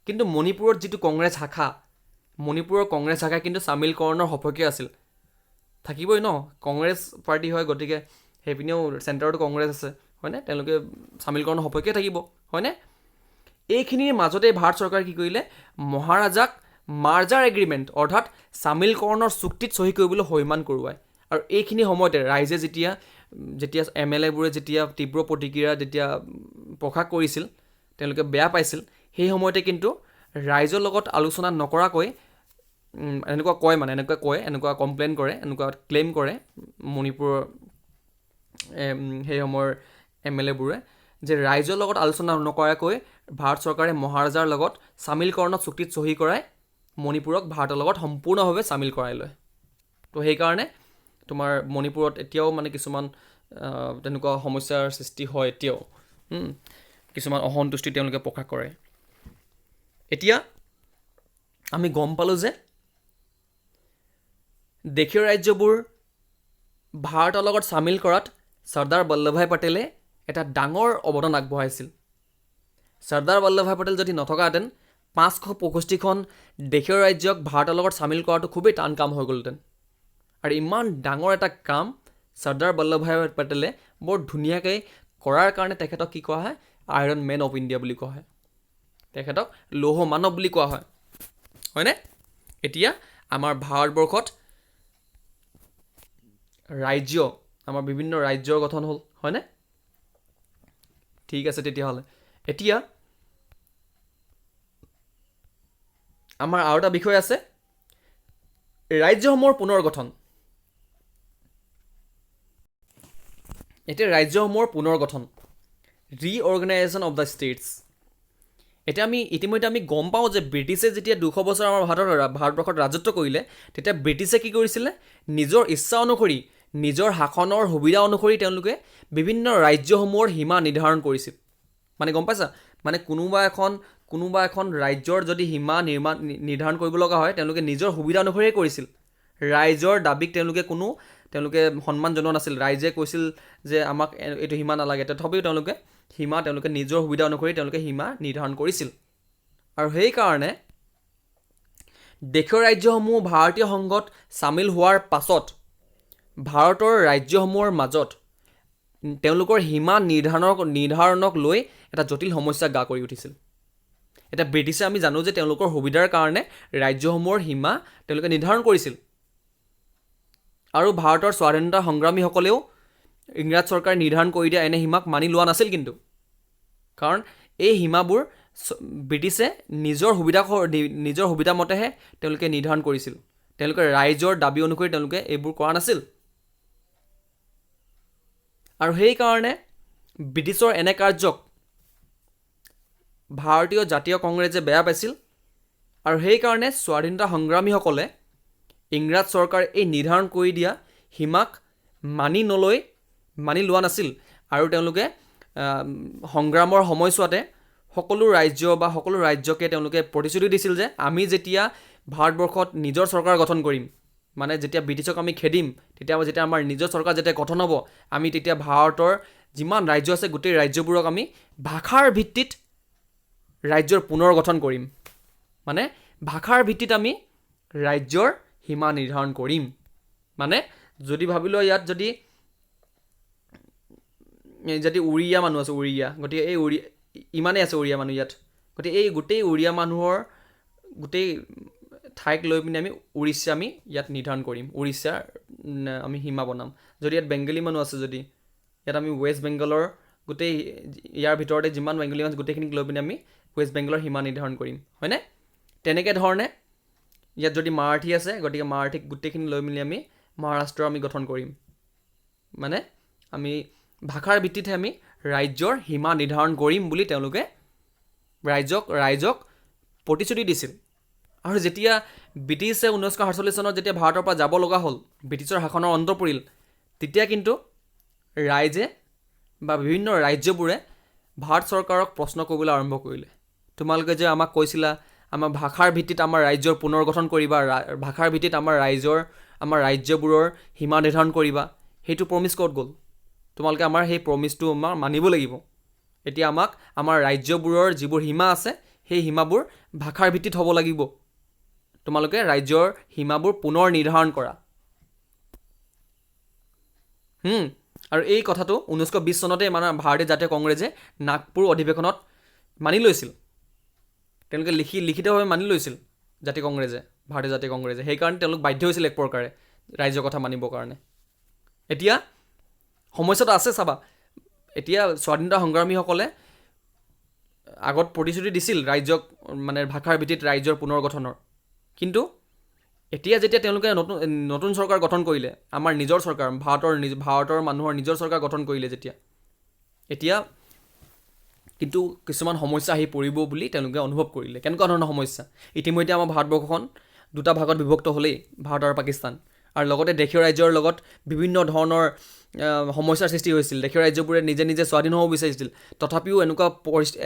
কিন্তু মণিপুৰত যিটো কংগ্ৰেছ শাখা, মণিপুৰৰ কংগ্ৰেছ শাখা কিন্তু চামিলকৰণৰ সপক্ষে আছিল। থাকিবই ন, কংগ্ৰেছ পাৰ্টি হয়, গতিকে সেইপিনেও চেণ্টাৰতো কংগ্ৰেছ আছে, হয়নে? তেওঁলোকে চামিলকৰণৰ সপক্ষে থাকিব, হয়নে? এইখিনিৰ মাজতে ভাৰত চৰকাৰে কি কৰিলে, মহাৰাজাক মাৰ্জাৰ এগ্ৰিমেণ্ট অৰ্থাৎ চামিলকৰণৰ চুক্তিত চহী কৰিবলৈ সৈমান কৰোৱায়। আৰু এইখিনি সময়তে ৰাইজে যেতিয়া যেতিয়া এম এল এবোৰে যেতিয়া তীব্ৰ প্ৰতিক্ৰিয়া যেতিয়া প্ৰকাশ কৰিছিল, তেওঁলোকে বেয়া পাইছিল, সেই সময়তে কিন্তু ৰাইজৰ লগত আলোচনা নকৰাকৈ এনেকুৱা কয়, মানে এনেকুৱা কয়, এনেকুৱা কমপ্লেইন কৰে, এনেকুৱা ক্লেইম কৰে মণিপুৰৰ সেই সময়ৰ এম এল এবোৰে যে ৰাইজৰ লগত আলোচনা নকৰাকৈ ভাৰত চৰকাৰে মহাৰাজাৰ লগত চামিলকৰণৰ চুক্তিত চহী কৰাই মণিপুৰক ভাৰতৰ লগত সম্পূৰ্ণভাৱে চামিল কৰাই লয়। তো সেইকাৰণে তোমাৰ মণিপুৰত এতিয়াও মানে কিছুমান তেনেকুৱা সমস্যাৰ সৃষ্টি হয়, এতিয়াও কিছুমান অসন্তুষ্টি তেওঁলোকে প্ৰকাশ কৰে। এতিয়া আমি গম পালোঁ যে দেশীয় ৰাজ্যবোৰ ভাৰতৰ লগত চামিল কৰাত চৰ্দাৰ বল্লভভাই পেটেলে এটা ডাঙৰ অৱদান আগবঢ়াইছিল। চৰ্দাৰ বল্লভভাই পেটেল যদি নথকাহেঁতেন 565খন দেশীয় ৰাজ্যক ভাৰতৰ লগত চামিল কৰাটো খুবেই টান কাম হৈ গ'লহেঁতেন। আৰু ইমান ডাঙৰ এটা কাম চৰ্দাৰ বল্লভভাই পেটেলে বৰ ধুনীয়াকৈ কৰাৰ কাৰণে তেখেতক কি কোৱা হয়, আইৰণ মেন অফ ইণ্ডিয়া বুলি কোৱা হয়, তেখেতক লৌহ মানৱ বুলি কোৱা হয়, হয়নে? এতিয়া আমাৰ ভাৰতবৰ্ষত ৰাজ্য, আমাৰ বিভিন্ন ৰাজ্যৰ গঠন হ'ল, হয়নে? ঠিক আছে, তেতিয়াহ'লে এতিয়া আমাৰ আৰু এটা বিষয় আছে, ৰাজ্যসমূহৰ পুনৰ গঠন। এতিয়া ৰাজ্যসমূহৰ পুনৰ গঠন, ৰিঅৰ্গেনাইজেশ্যন অফ the states. এতিয়া আমি ইতিমধ্যে আমি গম পাওঁ যে ব্ৰিটিছে যেতিয়া 200 বছৰ আমাৰ ভাৰতবৰ্ষত ৰাজত্ব কৰিলে, তেতিয়া ব্ৰিটিছে কি কৰিছিলে, নিজৰ ইচ্ছা অনুসৰি, নিজৰ শাসনৰ সুবিধা অনুসৰি তেওঁলোকে বিভিন্ন ৰাজ্যসমূহৰ সীমা নিৰ্ধাৰণ কৰিছিল। মানে গম পাইছা, মানে কোনোবা এখন ৰাজ্যৰ যদি সীমা নিৰ্ধাৰণ কৰিব লগা হয়, তেওঁলোকে নিজৰ সুবিধা অনুসৰিয়ে কৰিছিল। ৰাইজৰ দাবীক তেওঁলোকে কোনো সন্মান জনোৱা নাছিল। ৰাইজে কৈছিল যে আমাক এইটো সীমা নালাগে, তথাপিও তেওঁলোকে সীমা তেওঁলোকে নিজৰ সুবিধা অনুসৰি তেওঁলোকে সীমা নিৰ্ধাৰণ কৰিছিল। আৰু সেইকাৰণে দেশীয় ৰাজ্যসমূহ ভাৰতীয় সংঘত চামিল হোৱাৰ পাছত ভাৰতৰ ৰাজ্যসমূহৰ মাজত তেওঁলোকৰ সীমা নিৰ্ধাৰণক লৈ এটা জটিল সমস্যা গা কৰি উঠিছিল। এতিয়া ব্ৰিটিছে, আমি জানো যে তেওঁলোকৰ সুবিধাৰ কাৰণে ৰাজ্যসমূহৰ সীমা তেওঁলোকে নিৰ্ধাৰণ কৰিছিল আৰু ভাৰতৰ স্বাধীনতা সংগ্ৰামীসকলেও ইংৰাজ চৰকাৰে নিৰ্ধাৰণ কৰি দিয়া এনে সীমাক মানি লোৱা নাছিল কিন্তু, কাৰণ এই সীমাবোৰ ব্ৰিটিছে নিজৰ সুবিধা মতেহে তেওঁলোকে নিৰ্ধাৰণ কৰিছিল। তেওঁলোকে ৰাইজৰ দাবী অনুসৰি তেওঁলোকে এইবোৰ কৰা নাছিল আৰু সেইকাৰণে ব্ৰিটিছৰ এনে কাৰ্যক ভাৰতীয় জাতীয় কংগ্ৰেছে বেয়া পাইছিল আৰু সেইকাৰণে স্বাধীনতা সংগ্ৰামীসকলে ইংৰাজ চৰকাৰে এই নিৰ্ধাৰণ কৰি দিয়া সীমাক মানি লোৱা নাছিল আৰু তেওঁলোকে সংগ্ৰামৰ সময়ছোৱাতে সকলো ৰাজ্য বা সকলো ৰাজ্যকে তেওঁলোকে প্ৰতিশ্ৰুতি দিছিল যে আমি যেতিয়া ভাৰতবৰ্ষত নিজৰ চৰকাৰ গঠন কৰিম, মানে যেতিয়া ব্ৰিটিছক আমি খেদিম, তেতিয়া যেতিয়া আমাৰ নিজৰ চৰকাৰ যেতিয়া গঠন হ'ব, আমি তেতিয়া ভাৰতৰ যিমান ৰাজ্য আছে গোটেই ৰাজ্যবোৰক আমি ভাষাৰ ভিত্তিত ৰাজ্যৰ পুনৰ গঠন কৰিম, মানে ভাষাৰ ভিত্তিত আমি ৰাজ্যৰ সীমা নিৰ্ধাৰণ কৰিম। মানে যদি ভাবি লোৱা ইয়াত যদি যদি উৰিয়া মানুহ আছে, উৰিয়া, গতিকে এই উৰিয়া ইমানেই আছে উৰিয়া মানুহ ইয়াত, গতিকে এই গোটেই উৰিয়া মানুহৰ গোটেই ঠাইক লৈ পিনে আমি উৰিষ্যা আমি ইয়াত নিৰ্ধাৰণ কৰিম, উৰিষ্যাৰ আমি সীমা বনাম। যদি ইয়াত বেংগলী মানুহ আছে, যদি ইয়াত আমি ৱেষ্ট বেংগলৰ গোটেই ইয়াৰ ভিতৰতে যিমান বেংগলী মানুহ গোটেইখিনিক লৈ পিনে আমি ৱেষ্ট বেংগলৰ সীমা নিৰ্ধাৰণ কৰিম, হয়নে? তেনেকৈ ধৰণে ইয়াত যদি মাৰাঠী আছে, গতিকে মাৰাঠীক গোটেইখিনি লৈ মেলি আমি মহাৰাষ্ট্ৰ আমি গঠন কৰিম। মানে আমি ভাষাৰ ভিত্তিতহে আমি ৰাজ্যৰ সীমা নিৰ্ধাৰণ কৰিম বুলি তেওঁলোকে ৰাইজক প্ৰতিশ্ৰুতি দিছিল। আৰু যেতিয়া ব্ৰিটিছে 1947 চনত যেতিয়া ভাৰতৰ পৰা যাব লগা হ'ল, ব্ৰিটিছৰ শাসনৰ অন্ত পৰিল, তেতিয়া কিন্তু ৰাইজে বা বিভিন্ন ৰাজ্যবোৰে ভাৰত চৰকাৰক প্ৰশ্ন কৰিবলৈ আৰম্ভ কৰিলে, তোমালোকে যে আমাক কৈছিলা আমাৰ ভাষাৰ ভিত্তিত আমাৰ ৰাজ্যৰ পুনৰ গঠন কৰিবা, ভাষাৰ ভিত্তিত আমাৰ ৰাজ্যবোৰৰ সীমা নিৰ্ধাৰণ কৰিবা, সেইটো প্ৰমিছ ক'ত গ'ল? তোমালোকে আমাৰ সেই প্ৰমিছটো আমাৰ মানিব লাগিব। এতিয়া আমাক আমাৰ ৰাজ্যবোৰৰ যিবোৰ সীমা আছে সেই সীমাবোৰ ভাষাৰ ভিত্তিত হ'ব লাগিব, তোমালোকে ৰাজ্যৰ সীমাবোৰ পুনৰ নিৰ্ধাৰণ কৰা। আৰু এই কথাটো 1920 চনতে মানে ভাৰতীয় জাতীয় কংগ্ৰেছে নাগপুৰ অধিৱেশনত মানি লৈছিল। তেওঁলোকে লিখিতভাৱে মানি লৈছিল জাতীয় কংগ্ৰেছে, ভাৰতীয় জাতীয় কংগ্ৰেছে। সেইকাৰণে তেওঁলোক বাধ্য হৈছিল এক প্ৰকাৰে ৰাজ্যৰ কথা মানিবৰ কাৰণে। এতিয়া সমস্যাটো আছে চাবা, এতিয়া স্বাধীনতা সংগ্ৰামীসকলে আগত প্ৰতিশ্ৰুতি দিছিল ৰাজ্যক মানে ভাষাৰ ভিত্তিত ৰাজ্যৰ পুনৰ গঠনৰ, কিন্তু এতিয়া যেতিয়া তেওঁলোকে নতুন নতুন চৰকাৰ গঠন কৰিলে, আমাৰ নিজৰ চৰকাৰ, ভাৰতৰ মানুহৰ নিজৰ চৰকাৰ গঠন কৰিলে যেতিয়া, এতিয়া কিন্তু কিছুমান সমস্যা আহি পৰিব বুলি তেওঁলোকে অনুভৱ কৰিলে। কেনেকুৱা ধৰণৰ সমস্যা? ইতিমধ্যে আমাৰ ভাৰতবৰ্ষখন দুটা ভাগত বিভক্ত হ'লেই, ভাৰত আৰু পাকিস্তান, আৰু লগতে দেশীয় ৰাজ্যৰ লগত বিভিন্ন ধৰণৰ সমস্যাৰ সৃষ্টি হৈছিল। দেশীয় ৰাজ্যবোৰে নিজে নিজে স্বাধীন হ'ব বিচাৰিছিল, তথাপিও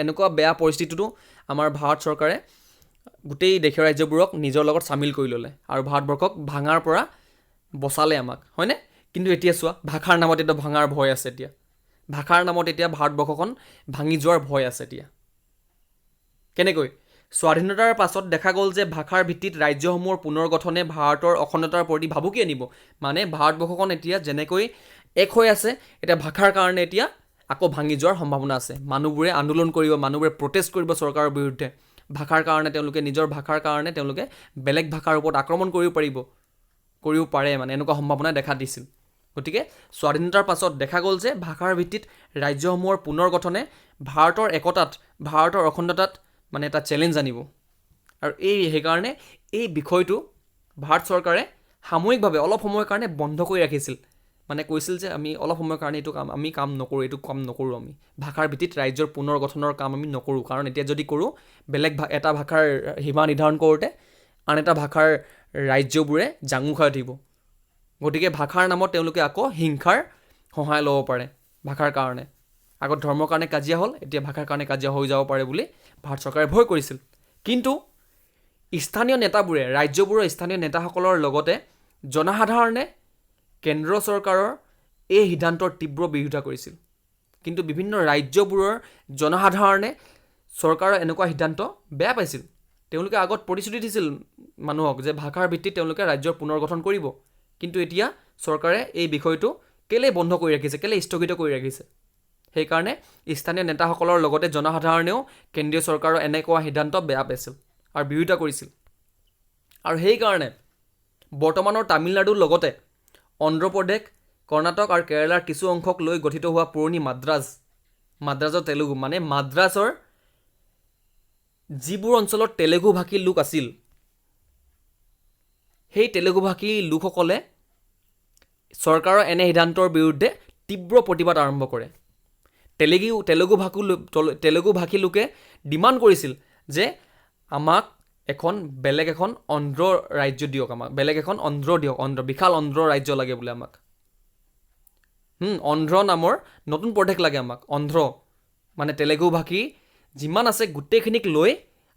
এনেকুৱা বেয়া পৰিস্থিতিতো আমাৰ ভাৰত চৰকাৰে গোটেই দেশীয় ৰাজ্যবোৰক নিজৰ লগত চামিল কৰি ল'লে আৰু ভাৰতবৰ্ষক ভাঙাৰ পৰা বচালে আমাক, হয়নে? কিন্তু এতিয়া চোৱা, ভাষাৰ নামত এতিয়া ভাঙাৰ ভয় আছে, এতিয়া ভাষাৰ নামত এতিয়া ভাৰতবৰ্ষখন ভাঙি যোৱাৰ ভয় আছে। এতিয়া কেনেকৈ? স্বাধীনতাৰ পাছত দেখা গ'ল যে ভাষাৰ ভিত্তিত ৰাজ্যসমূহৰ পুনৰ গঠনে ভাৰতৰ অখণ্ডতাৰ প্ৰতি ভাবুকি আনিব। মানে ভাৰতবৰ্ষখন এতিয়া যেনেকৈ এক হৈ আছে, এতিয়া ভাষাৰ কাৰণে এতিয়া আকৌ ভাঙি যোৱাৰ সম্ভাৱনা আছে। মানুহবোৰে আন্দোলন কৰিব, মানুহবোৰে প্ৰটেষ্ট কৰিব চৰকাৰৰ বিৰুদ্ধে। ভাষাৰ কাৰণে তেওঁলোকে নিজৰ ভাষাৰ কাৰণে তেওঁলোকে বেলেগ ভাষাৰ ওপৰত আক্ৰমণ কৰিব পাৰিব, কৰিব পাৰে, মানে এনেকুৱা সম্ভাৱনা দেখা দিছিল। গতিকে স্বাধীনতাৰ পাছত দেখা গ'ল যে ভাষাৰ ভিত্তিত ৰাজ্যসমূহৰ পুনৰ গঠনে ভাৰতৰ একতাত, ভাৰতৰ অখণ্ডতাত মানে এটা চেলেঞ্জ আনিব। আৰু সেইকাৰণে এই বিষয়টো ভাৰত চৰকাৰে সাময়িকভাৱে অলপ সময়ৰ কাৰণে বন্ধ কৰি ৰাখিছিল। মানে কৈছিল যে আমি অলপ সময়ৰ কাৰণে এইটো কাম আমি কাম নকৰোঁ, এইটো কাম নকৰোঁ, আমি ভাষাৰ ভিত্তিত ৰাজ্যৰ পুনৰ গঠনৰ কাম আমি নকৰোঁ, কাৰণ এতিয়া যদি কৰোঁ বেলেগ এটা ভাষাৰ সীমা নিৰ্ধাৰণ কৰোঁতে আন এটা ভাষাৰ ৰাজ্যবোৰে জাঙু খাই উঠিব। গতিকে ভাষাৰ নামত তেওঁলোকে আকৌ হিংসাৰ সহায় ল'ব পাৰে। ভাষাৰ কাৰণে আগত ধৰ্মৰ কাৰণে কাজিয়া হ'ল, এতিয়া ভাষাৰ কাৰণে কাজিয়া হৈ যাব পাৰে বুলি ভাৰত চৰকাৰে ভয় কৰিছিল। কিন্তু স্থানীয় নেতাবোৰে, ৰাজ্যবোৰৰ স্থানীয় নেতাসকলৰ লগতে জনসাধাৰণে কেন্দ্ৰ চৰকাৰৰ এই সিদ্ধান্তৰ তীব্ৰ বিৰোধিতা কৰিছিল। কিন্তু বিভিন্ন ৰাজ্যবোৰৰ জনসাধাৰণে চৰকাৰৰ এনেকুৱা সিদ্ধান্ত বেয়া পাইছিল। তেওঁলোকে আগত প্ৰতিশ্ৰুতি দিছিল মানুহক যে ভাষাৰ ভিত্তিত তেওঁলোকে ৰাজ্যৰ পুনৰ গঠন কৰিব, কিন্তু এতিয়া চৰকাৰে এই বিষয়টো কেলৈ বন্ধ কৰি ৰাখিছে, কেলৈ স্থগিত কৰি ৰাখিছে। সেইকাৰণে স্থানীয় নেতাসকলৰ লগতে জনসাধাৰণেও কেন্দ্ৰীয় চৰকাৰৰ এনেকুৱা সিদ্ধান্ত বেয়া পাইছিল আৰু বিৰোধিতা কৰিছিল। আৰু সেইকাৰণে বৰ্তমানৰ তামিলনাডুৰ লগতে অন্ধ্ৰপ্ৰদেশ, কৰ্ণাটক আৰু কেৰালাৰ কিছু অংশক লৈ গঠিত হোৱা পুৰণি মাদ্ৰাজৰ তেলেগু, মানে মাদ্ৰাজৰ যিবোৰ অঞ্চলত তেলেগু ভাষী লোক আছিল, সেই তেলেগু ভাষী লোকসকলে চৰকাৰৰ এনে সিদ্ধান্তৰ বিৰুদ্ধে তীব্ৰ প্ৰতিবাদ আৰম্ভ কৰে। তেলেগু ভাষী লোকে ডিমাণ্ড কৰিছিল যে আমাক এখন বেলেগ এখন অন্ধ্ৰ ৰাজ্য দিয়ক, আমাক বেলেগ এখন অন্ধ্ৰ দিয়ক, অন্ধ্ৰ বিশাল অন্ধ্ৰ ৰাজ্য লাগে বোলে আমাক। অন্ধ্ৰ নামৰ নতুন প্ৰদেশ লাগে আমাক। অন্ধ্ৰ মানে তেলেগু ভাষী যিমান আছে গোটেইখিনিক লৈ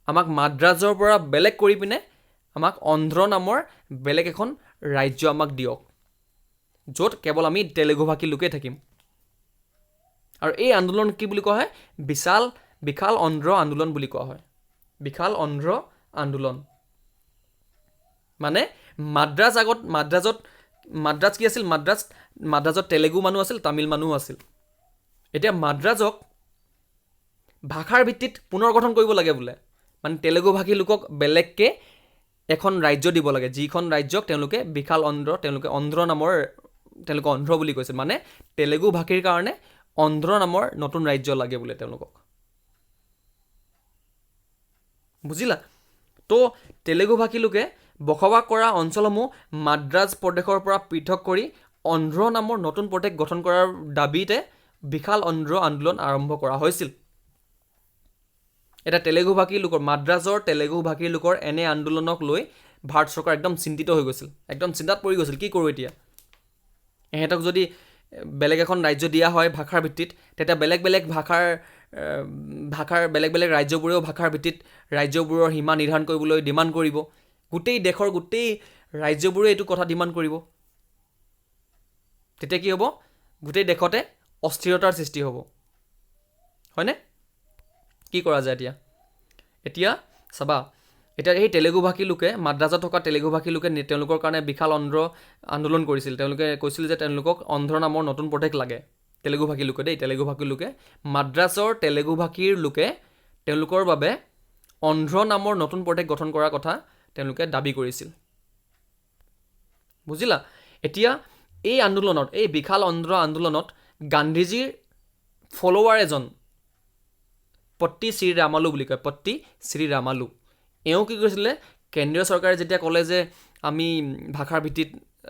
আমাক মাদ্ৰাজৰ পৰা বেলেগ কৰি পিনে আমাক অন্ধ্ৰ নামৰ বেলেগ এখন ৰাজ্য আমাক দিয়ক, য'ত কেৱল আমি তেলেগু ভাষী লোকেই থাকিম। আৰু এই আন্দোলন কি বুলি কোৱা হয়? বিশাল অন্ধ্ৰ আন্দোলন বুলি কোৱা হয়। বিশাল অন্ধ্ৰ আন্দোলন মানে মাদ্ৰাজ আগত, মাদ্ৰাজত, মাদ্ৰাজ কি আছিল? মাদ্ৰাজত তেলেগু মানুহ আছিল, তামিল মানুহ আছিল। এতিয়া মাদ্ৰাজক ভাষাৰ ভিত্তিত পুনৰ গঠন কৰিব লাগে বোলে, মানে তেলেগু ভাষী লোকক বেলেগকৈ এখন ৰাজ্য দিব লাগে, যিখন ৰাজ্যক তেওঁলোকে বিশাল অন্ধ্ৰ, তেওঁলোকে অন্ধ্ৰ নামৰ, তেওঁলোকে অন্ধ্ৰ বুলি কৈছিল, মানে তেলেগু ভাষীৰ কাৰণে অন্ধ্ৰ নামৰ নতুন ৰাজ্য লাগে বোলে তেওঁলোকক, বুজিলা? তো তেলেগু ভাষী লোকে বসবাস কৰা অঞ্চলসমূহ মাদ্ৰাজ প্ৰদেশৰ পৰা পৃথক কৰি অন্ধ্ৰ নামৰ নতুন প্ৰদেশ গঠন কৰাৰ দাবীতে বিশাল অন্ধ্ৰ আন্দোলন আৰম্ভ কৰা হৈছিল। এতিয়া তেলেগু ভাষী লোকৰ, মাদ্ৰাজৰ তেলেগু ভাষী লোকৰ এনে আন্দোলনক লৈ ভাৰত চৰকাৰ একদম চিন্তিত হৈ গৈছিল, একদম চিন্তাত পৰি গৈছিল, কি কৰোঁ এতিয়া? ইহঁতক যদি বেলেগ এখন ৰাজ্য দিয়া হয় ভাষাৰ ভিত্তিত, তেতিয়া বেলেগ বেলেগ ভাষাৰ বেলেগ বেলেগ ৰাজ্যবোৰেও ভাষাৰ ভিত্তিত ৰাজ্যবোৰৰ সীমা নিৰ্ধাৰণ কৰিবলৈ ডিমাণ্ড কৰিব, গোটেই দেশৰ গোটেই ৰাজ্যবোৰে এইটো কথা ডিমাণ্ড কৰিব। তেতিয়া কি হ'ব? গোটেই দেশতে অস্থিৰতাৰ সৃষ্টি হ'ব, হয়নে? কি কৰা যায় এতিয়া? এতিয়া চাবা, এতিয়া সেই তেলেগু ভাষী লোকে, মাদ্ৰাজত থকা তেলেগু ভাষী লোকে তেওঁলোকৰ কাৰণে বিশাল অন্ধ্ৰ আন্দোলন কৰিছিল। তেওঁলোকে কৈছিল যে তেওঁলোকক অন্ধ্ৰ নামৰ নতুন প্ৰদেশ লাগে। তেলেগু ভাষী লোকে দেই, তেলেগু ভাষী লোকে, মাদ্ৰাজৰ তেলেগু ভাষীৰ লোকে তেওঁলোকৰ বাবে অন্ধ্ৰ নামৰ নতুন প্ৰদেশ গঠন কৰাৰ কথা তেওঁলোকে দাবী কৰিছিল, বুজিলা? এতিয়া এই আন্দোলনত, এই বিশাল অন্ধ্ৰ আন্দোলনত গান্ধীজীৰ ফ'ল'ৱাৰ এজন পট্টি শ্ৰীৰামালু বুলি কয়, পট্টি শ্ৰীৰামালু, এওঁ কি কৰিছিলে? কেন্দ্ৰীয় চৰকাৰে যেতিয়া ক'লে যে আমি ভাষাৰ ভিত্তিত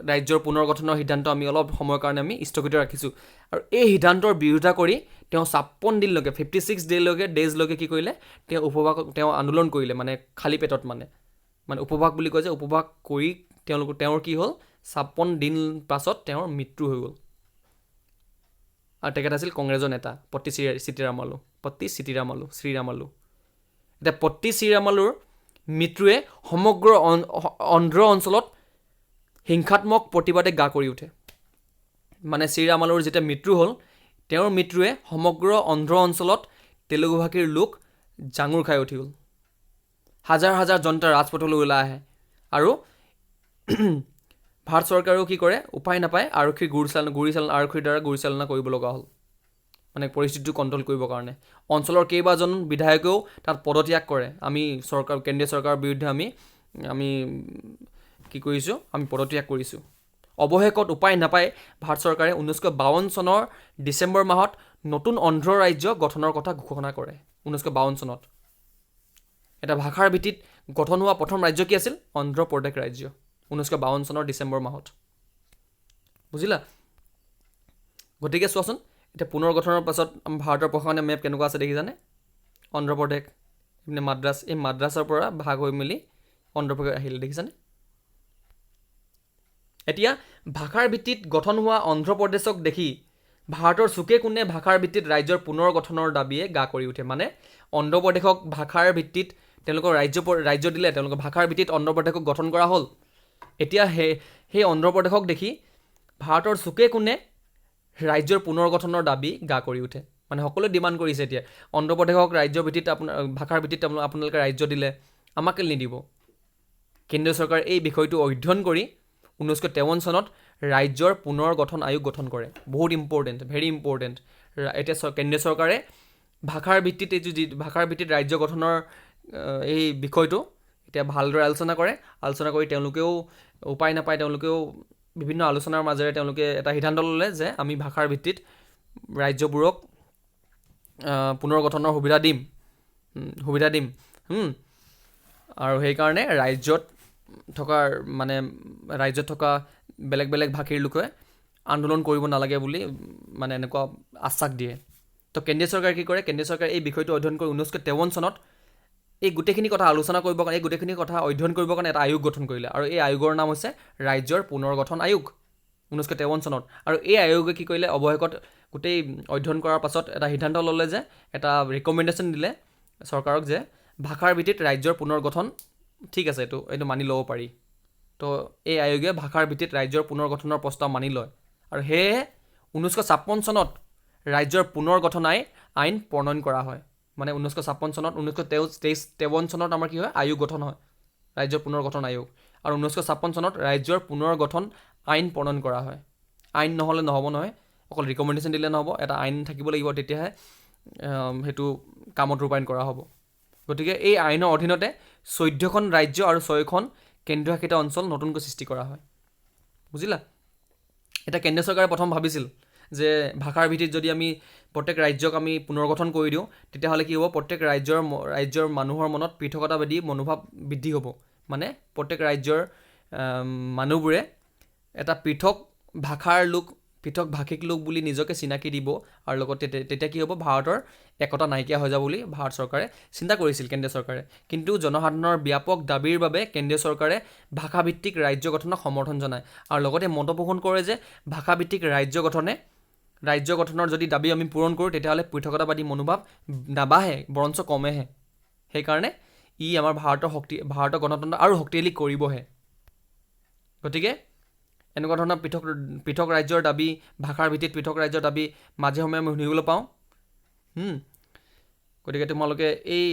ৰাজ্যৰ পুনৰ গঠনৰ সিদ্ধান্ত আমি অলপ সময়ৰ কাৰণে আমি স্থগিত ৰাখিছোঁ, আৰু এই সিদ্ধান্তৰ বিৰোধিতা কৰি তেওঁ 56 দিনলৈকে, 56 ডেইজলৈকে কি কৰিলে? তেওঁ উপবাস, তেওঁ আন্দোলন কৰিলে, মানে খালী পেটত, মানে মানে উপবাস বুলি কয় যে, উপবাস কৰি তেওঁৰ কি হ'ল? 56 দিন পাছত তেওঁৰ মৃত্যু হৈ গ'ল। আৰু তেখেত আছিল কংগ্ৰেছৰ নেতা পট্টি সীতাৰামালু, পট্টি সীতাৰামালু, শ্ৰীৰামালু। এতিয়া পট্টি শ্ৰীৰামালুৰ মৃত্যুৱে সমগ্ৰ অন্ধ্ৰ অঞ্চলত হিংসাত্মক প্ৰতিবাদে গা কৰি উঠে। মানে শ্ৰীৰামালুৰ যেতিয়া মৃত্যু হ'ল, তেওঁৰ মৃত্যুৱে সমগ্ৰ অন্ধ্ৰ অঞ্চলত তেলেগু ভাষীৰ লোক জাঙুৰ খাই উঠি গ'ল। হাজাৰ হাজাৰ জনতা ৰাজপথলৈ ওলাই আহে আৰু ভাৰত চৰকাৰেও কি কৰে, উপায় নাপায় আৰক্ষীৰ আৰক্ষীৰ দ্বাৰা গুলীচালনা কৰিব লগা হ'ল, মানে পৰিস্থিতিটো কণ্ট্ৰল কৰিবৰ কাৰণে। অঞ্চলৰ কেইবাজন বিধায়কেও তাত পদত্যাগ কৰে, আমি চৰকাৰ, কেন্দ্ৰীয় চৰকাৰৰ বিৰুদ্ধে আমি কি কৰিছোঁ, আমি পদত্যাগ কৰিছোঁ। অৱশেষত উপায় নাপাই ভাৰত চৰকাৰে 1952 চনৰ ডিচেম্বৰ মাহত নতুন অন্ধ্ৰ ৰাজ্য গঠনৰ কথা ঘোষণা কৰে। 1952 চনত এটা ভাষাৰ ভিত্তিত গঠন হোৱা প্ৰথম ৰাজ্য কি আছিল? অন্ধ্ৰপ্ৰদেশ ৰাজ্য, 1952 চনৰ ডিচেম্বৰ মাহত, বুজিলা? গতিকে চোৱাচোন, এতিয়া পুনৰ গঠনৰ পাছত ভাৰতৰ প্ৰশাসনীয় মেপ কেনেকুৱা আছে দেখিছানে? অন্ধ্ৰপ্ৰদেশ, এইপিনে মাদ্ৰাজ, এই মাদ্ৰাছৰ পৰা ভাগ হৈ মেলি অন্ধ্ৰপ্ৰদেশ আহিলে, দেখিছানে? এতিয়া ভাষাৰ ভিত্তিত গঠন হোৱা অন্ধ্ৰপ্ৰদেশক দেখি ভাৰতৰ চুকে কোণে ভাষাৰ ভিত্তিত ৰাজ্যৰ পুনৰ গঠনৰ দাবীয়ে গা কৰি উঠে। মানে অন্ধ্ৰপ্ৰদেশক ভাষাৰ ভিত্তিত তেওঁলোকৰ ৰাজ্য দিলে, তেওঁলোকৰ ভাষাৰ ভিত্তিত অন্ধ্ৰপ্ৰদেশক গঠন কৰা হ'ল। এতিয়া সেই অন্ধ্ৰপ্ৰদেশক দেখি ভাৰতৰ চুকে কোণে ৰাজ্যৰ পুনৰ গঠনৰ দাবী গা কৰি উঠে। মানে সকলোৱে ডিমাণ্ড কৰিছে এতিয়া অন্ধ্ৰপ্ৰদেশক ৰাজ্যৰ ভিত্তিত আপোনাৰ ভাষাৰ ভিত্তিত আপোনালোকে ৰাজ্য দিলে, আমাক কেলৈ নিদিব? কেন্দ্ৰীয় চৰকাৰে এই বিষয়টো অধ্যয়ন কৰি 1953 চনত ৰাজ্যৰ পুনৰ গঠন আয়োগ গঠন কৰে। বহুত ইম্পৰ্টেণ্ট, ভেৰি ইম্পৰ্টেণ্ট। এতিয়া কেন্দ্ৰীয় চৰকাৰে ভাষাৰ ভিত্তিত এইটো যি ভাষাৰ ভিত্তিত ৰাজ্য গঠনৰ এই বিষয়টো এতিয়া ভালদৰে আলোচনা কৰে। আলোচনা কৰি তেওঁলোকেও উপায় নাপায়, তেওঁলোকেও বিভিন্ন আলোচনাৰ মাজেৰে তেওঁলোকে এটা সিদ্ধান্ত ল'লে যে আমি ভাষাৰ ভিত্তিত ৰাজ্যবোৰক পুনৰ গঠনৰ সুবিধা দিম। আৰু সেইকাৰণে ৰাজ্যত থকাৰ মানে ৰাজ্যত থকা বেলেগ বেলেগ ভাষীৰ লোকে আন্দোলন কৰিব নালাগে বুলি মানে এনেকুৱা আশ্বাস দিয়ে। তো কেন্দ্ৰীয় চৰকাৰে কি কৰে? কেন্দ্ৰীয় চৰকাৰে এই বিষয়টো অধ্যয়ন কৰি 1953 চনত এই গোটেইখিনি কথা আলোচনা কৰিবৰ কাৰণে, এই গোটেইখিনি কথা অধ্যয়ন কৰিবৰ কাৰণে এটা আয়োগ গঠন কৰিলে আৰু এই আয়োগৰ নাম হৈছে ৰাজ্যৰ পুনৰ গঠন আয়োগ, 1953 চনত। আৰু এই আয়োগে কি কৰিলে? অৱশেষত গোটেই অধ্যয়ন কৰাৰ পাছত এটা সিদ্ধান্ত ল'লে যে এটা ৰিকমেণ্ডেশ্যন দিলে চৰকাৰক যে ভাষাৰ ভিত্তিত ৰাজ্যৰ পুনৰ গঠন ঠিক আছে, এইটো মানি ল'ব পাৰি। তো এই আয়োগে ভাষাৰ ভিত্তিত ৰাজ্যৰ পুনৰ গঠনৰ প্ৰস্তাৱ মানি লয় আৰু সেয়েহে 1956 চনত ৰাজ্যৰ পুনৰ গঠন আইন প্ৰণয়ন কৰা হয়। মানে 1956 চনত, 1953 চনত আমাৰ কি হয়? আয়োগ গঠন হয়, ৰাজ্যৰ পুনৰ গঠন আয়োগ। আৰু 1956 চনত ৰাজ্যৰ পুনৰ গঠন আইন প্ৰণয়ন কৰা হয়। আইন নহ'লে নহ'ব নহয়, অকল ৰিকমেণ্ডেশ্যন দিলে নহ'ব, এটা আইন থাকিব লাগিব, তেতিয়াহে সেইটো কামত ৰূপায়ণ কৰা হ'ব। গতিকে এই আইনৰ অধীনতে 14খন ৰাজ্য আৰু ছয়খন কেন্দ্ৰীয়শাসিত অঞ্চল নতুনকৈ সৃষ্টি কৰা হয়। বুজিলা? এতিয়া কেন্দ্ৰীয় চৰকাৰে প্ৰথম ভাবিছিল যে ভাষাৰ ভিত্তিত যদি আমি প্ৰত্যেক ৰাজ্যক আমি পুনৰ্গঠন কৰি দিওঁ, তেতিয়াহ'লে কি হ'ব? প্ৰত্যেক ৰাজ্যৰ মানুহৰ মনত পৃথকতাবাদী মনোভাৱ বৃদ্ধি হ'ব। মানে প্ৰত্যেক ৰাজ্যৰ মানুহবোৰে এটা পৃথক ভাষাৰ লোক, পৃথক ভাষিক লোক বুলি নিজকে চিনাকি দিব আৰু লগতে তেতিয়া কি হ'ব? ভাৰতৰ একতা নাইকিয়া হৈ যাব বুলি ভাৰত চৰকাৰে চিন্তা কৰিছিল, কেন্দ্ৰীয় চৰকাৰে। কিন্তু জনসাধাৰণৰ ব্যাপক দাবীৰ বাবে কেন্দ্ৰীয় চৰকাৰে ভাষাভিত্তিক ৰাজ্য গঠনক সমৰ্থন জনায় আৰু লগতে মতপোষণ কৰে যে ভাষাভিত্তিক ৰাজ্য গঠনৰ যদি দাবী আমি পূৰণ কৰোঁ, তেতিয়াহ'লে পৃথকতাবাদী মনোভাৱ নাবাঢ়ে, বৰঞ্চ কমেহে। সেইকাৰণে ই আমাৰ ভাৰতৰ গণতন্ত্ৰ আৰু শক্তিশালী কৰিবহে। গতিকে এনেকুৱা ধৰণৰ পৃথক পৃথক ৰাজ্যৰ দাবী, ভাষাৰ ভিত্তিত পৃথক ৰাজ্যৰ দাবী মাজে সময়ে আমি শুনিবলৈ পাওঁ। গতিকে তোমালোকে এই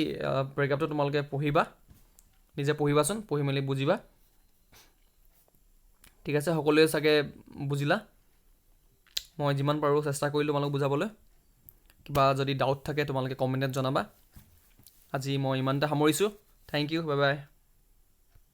পেৰেগ্ৰাফটো তোমালোকে পঢ়িবা, নিজে পঢ়িবাচোন, পঢ়ি মেলি বুজিবা। ঠিক আছে, সকলোৱে চাগে বুজিলা। মই যিমান পাৰোঁ চেষ্টা কৰিলোঁ তোমালোক বুজাবলৈ। কিবা যদি ডাউট থাকে, তোমালোকে কমেণ্টত জনাবা। আজি মই ইমানতে সামৰিছোঁ। Thank you, bye bye.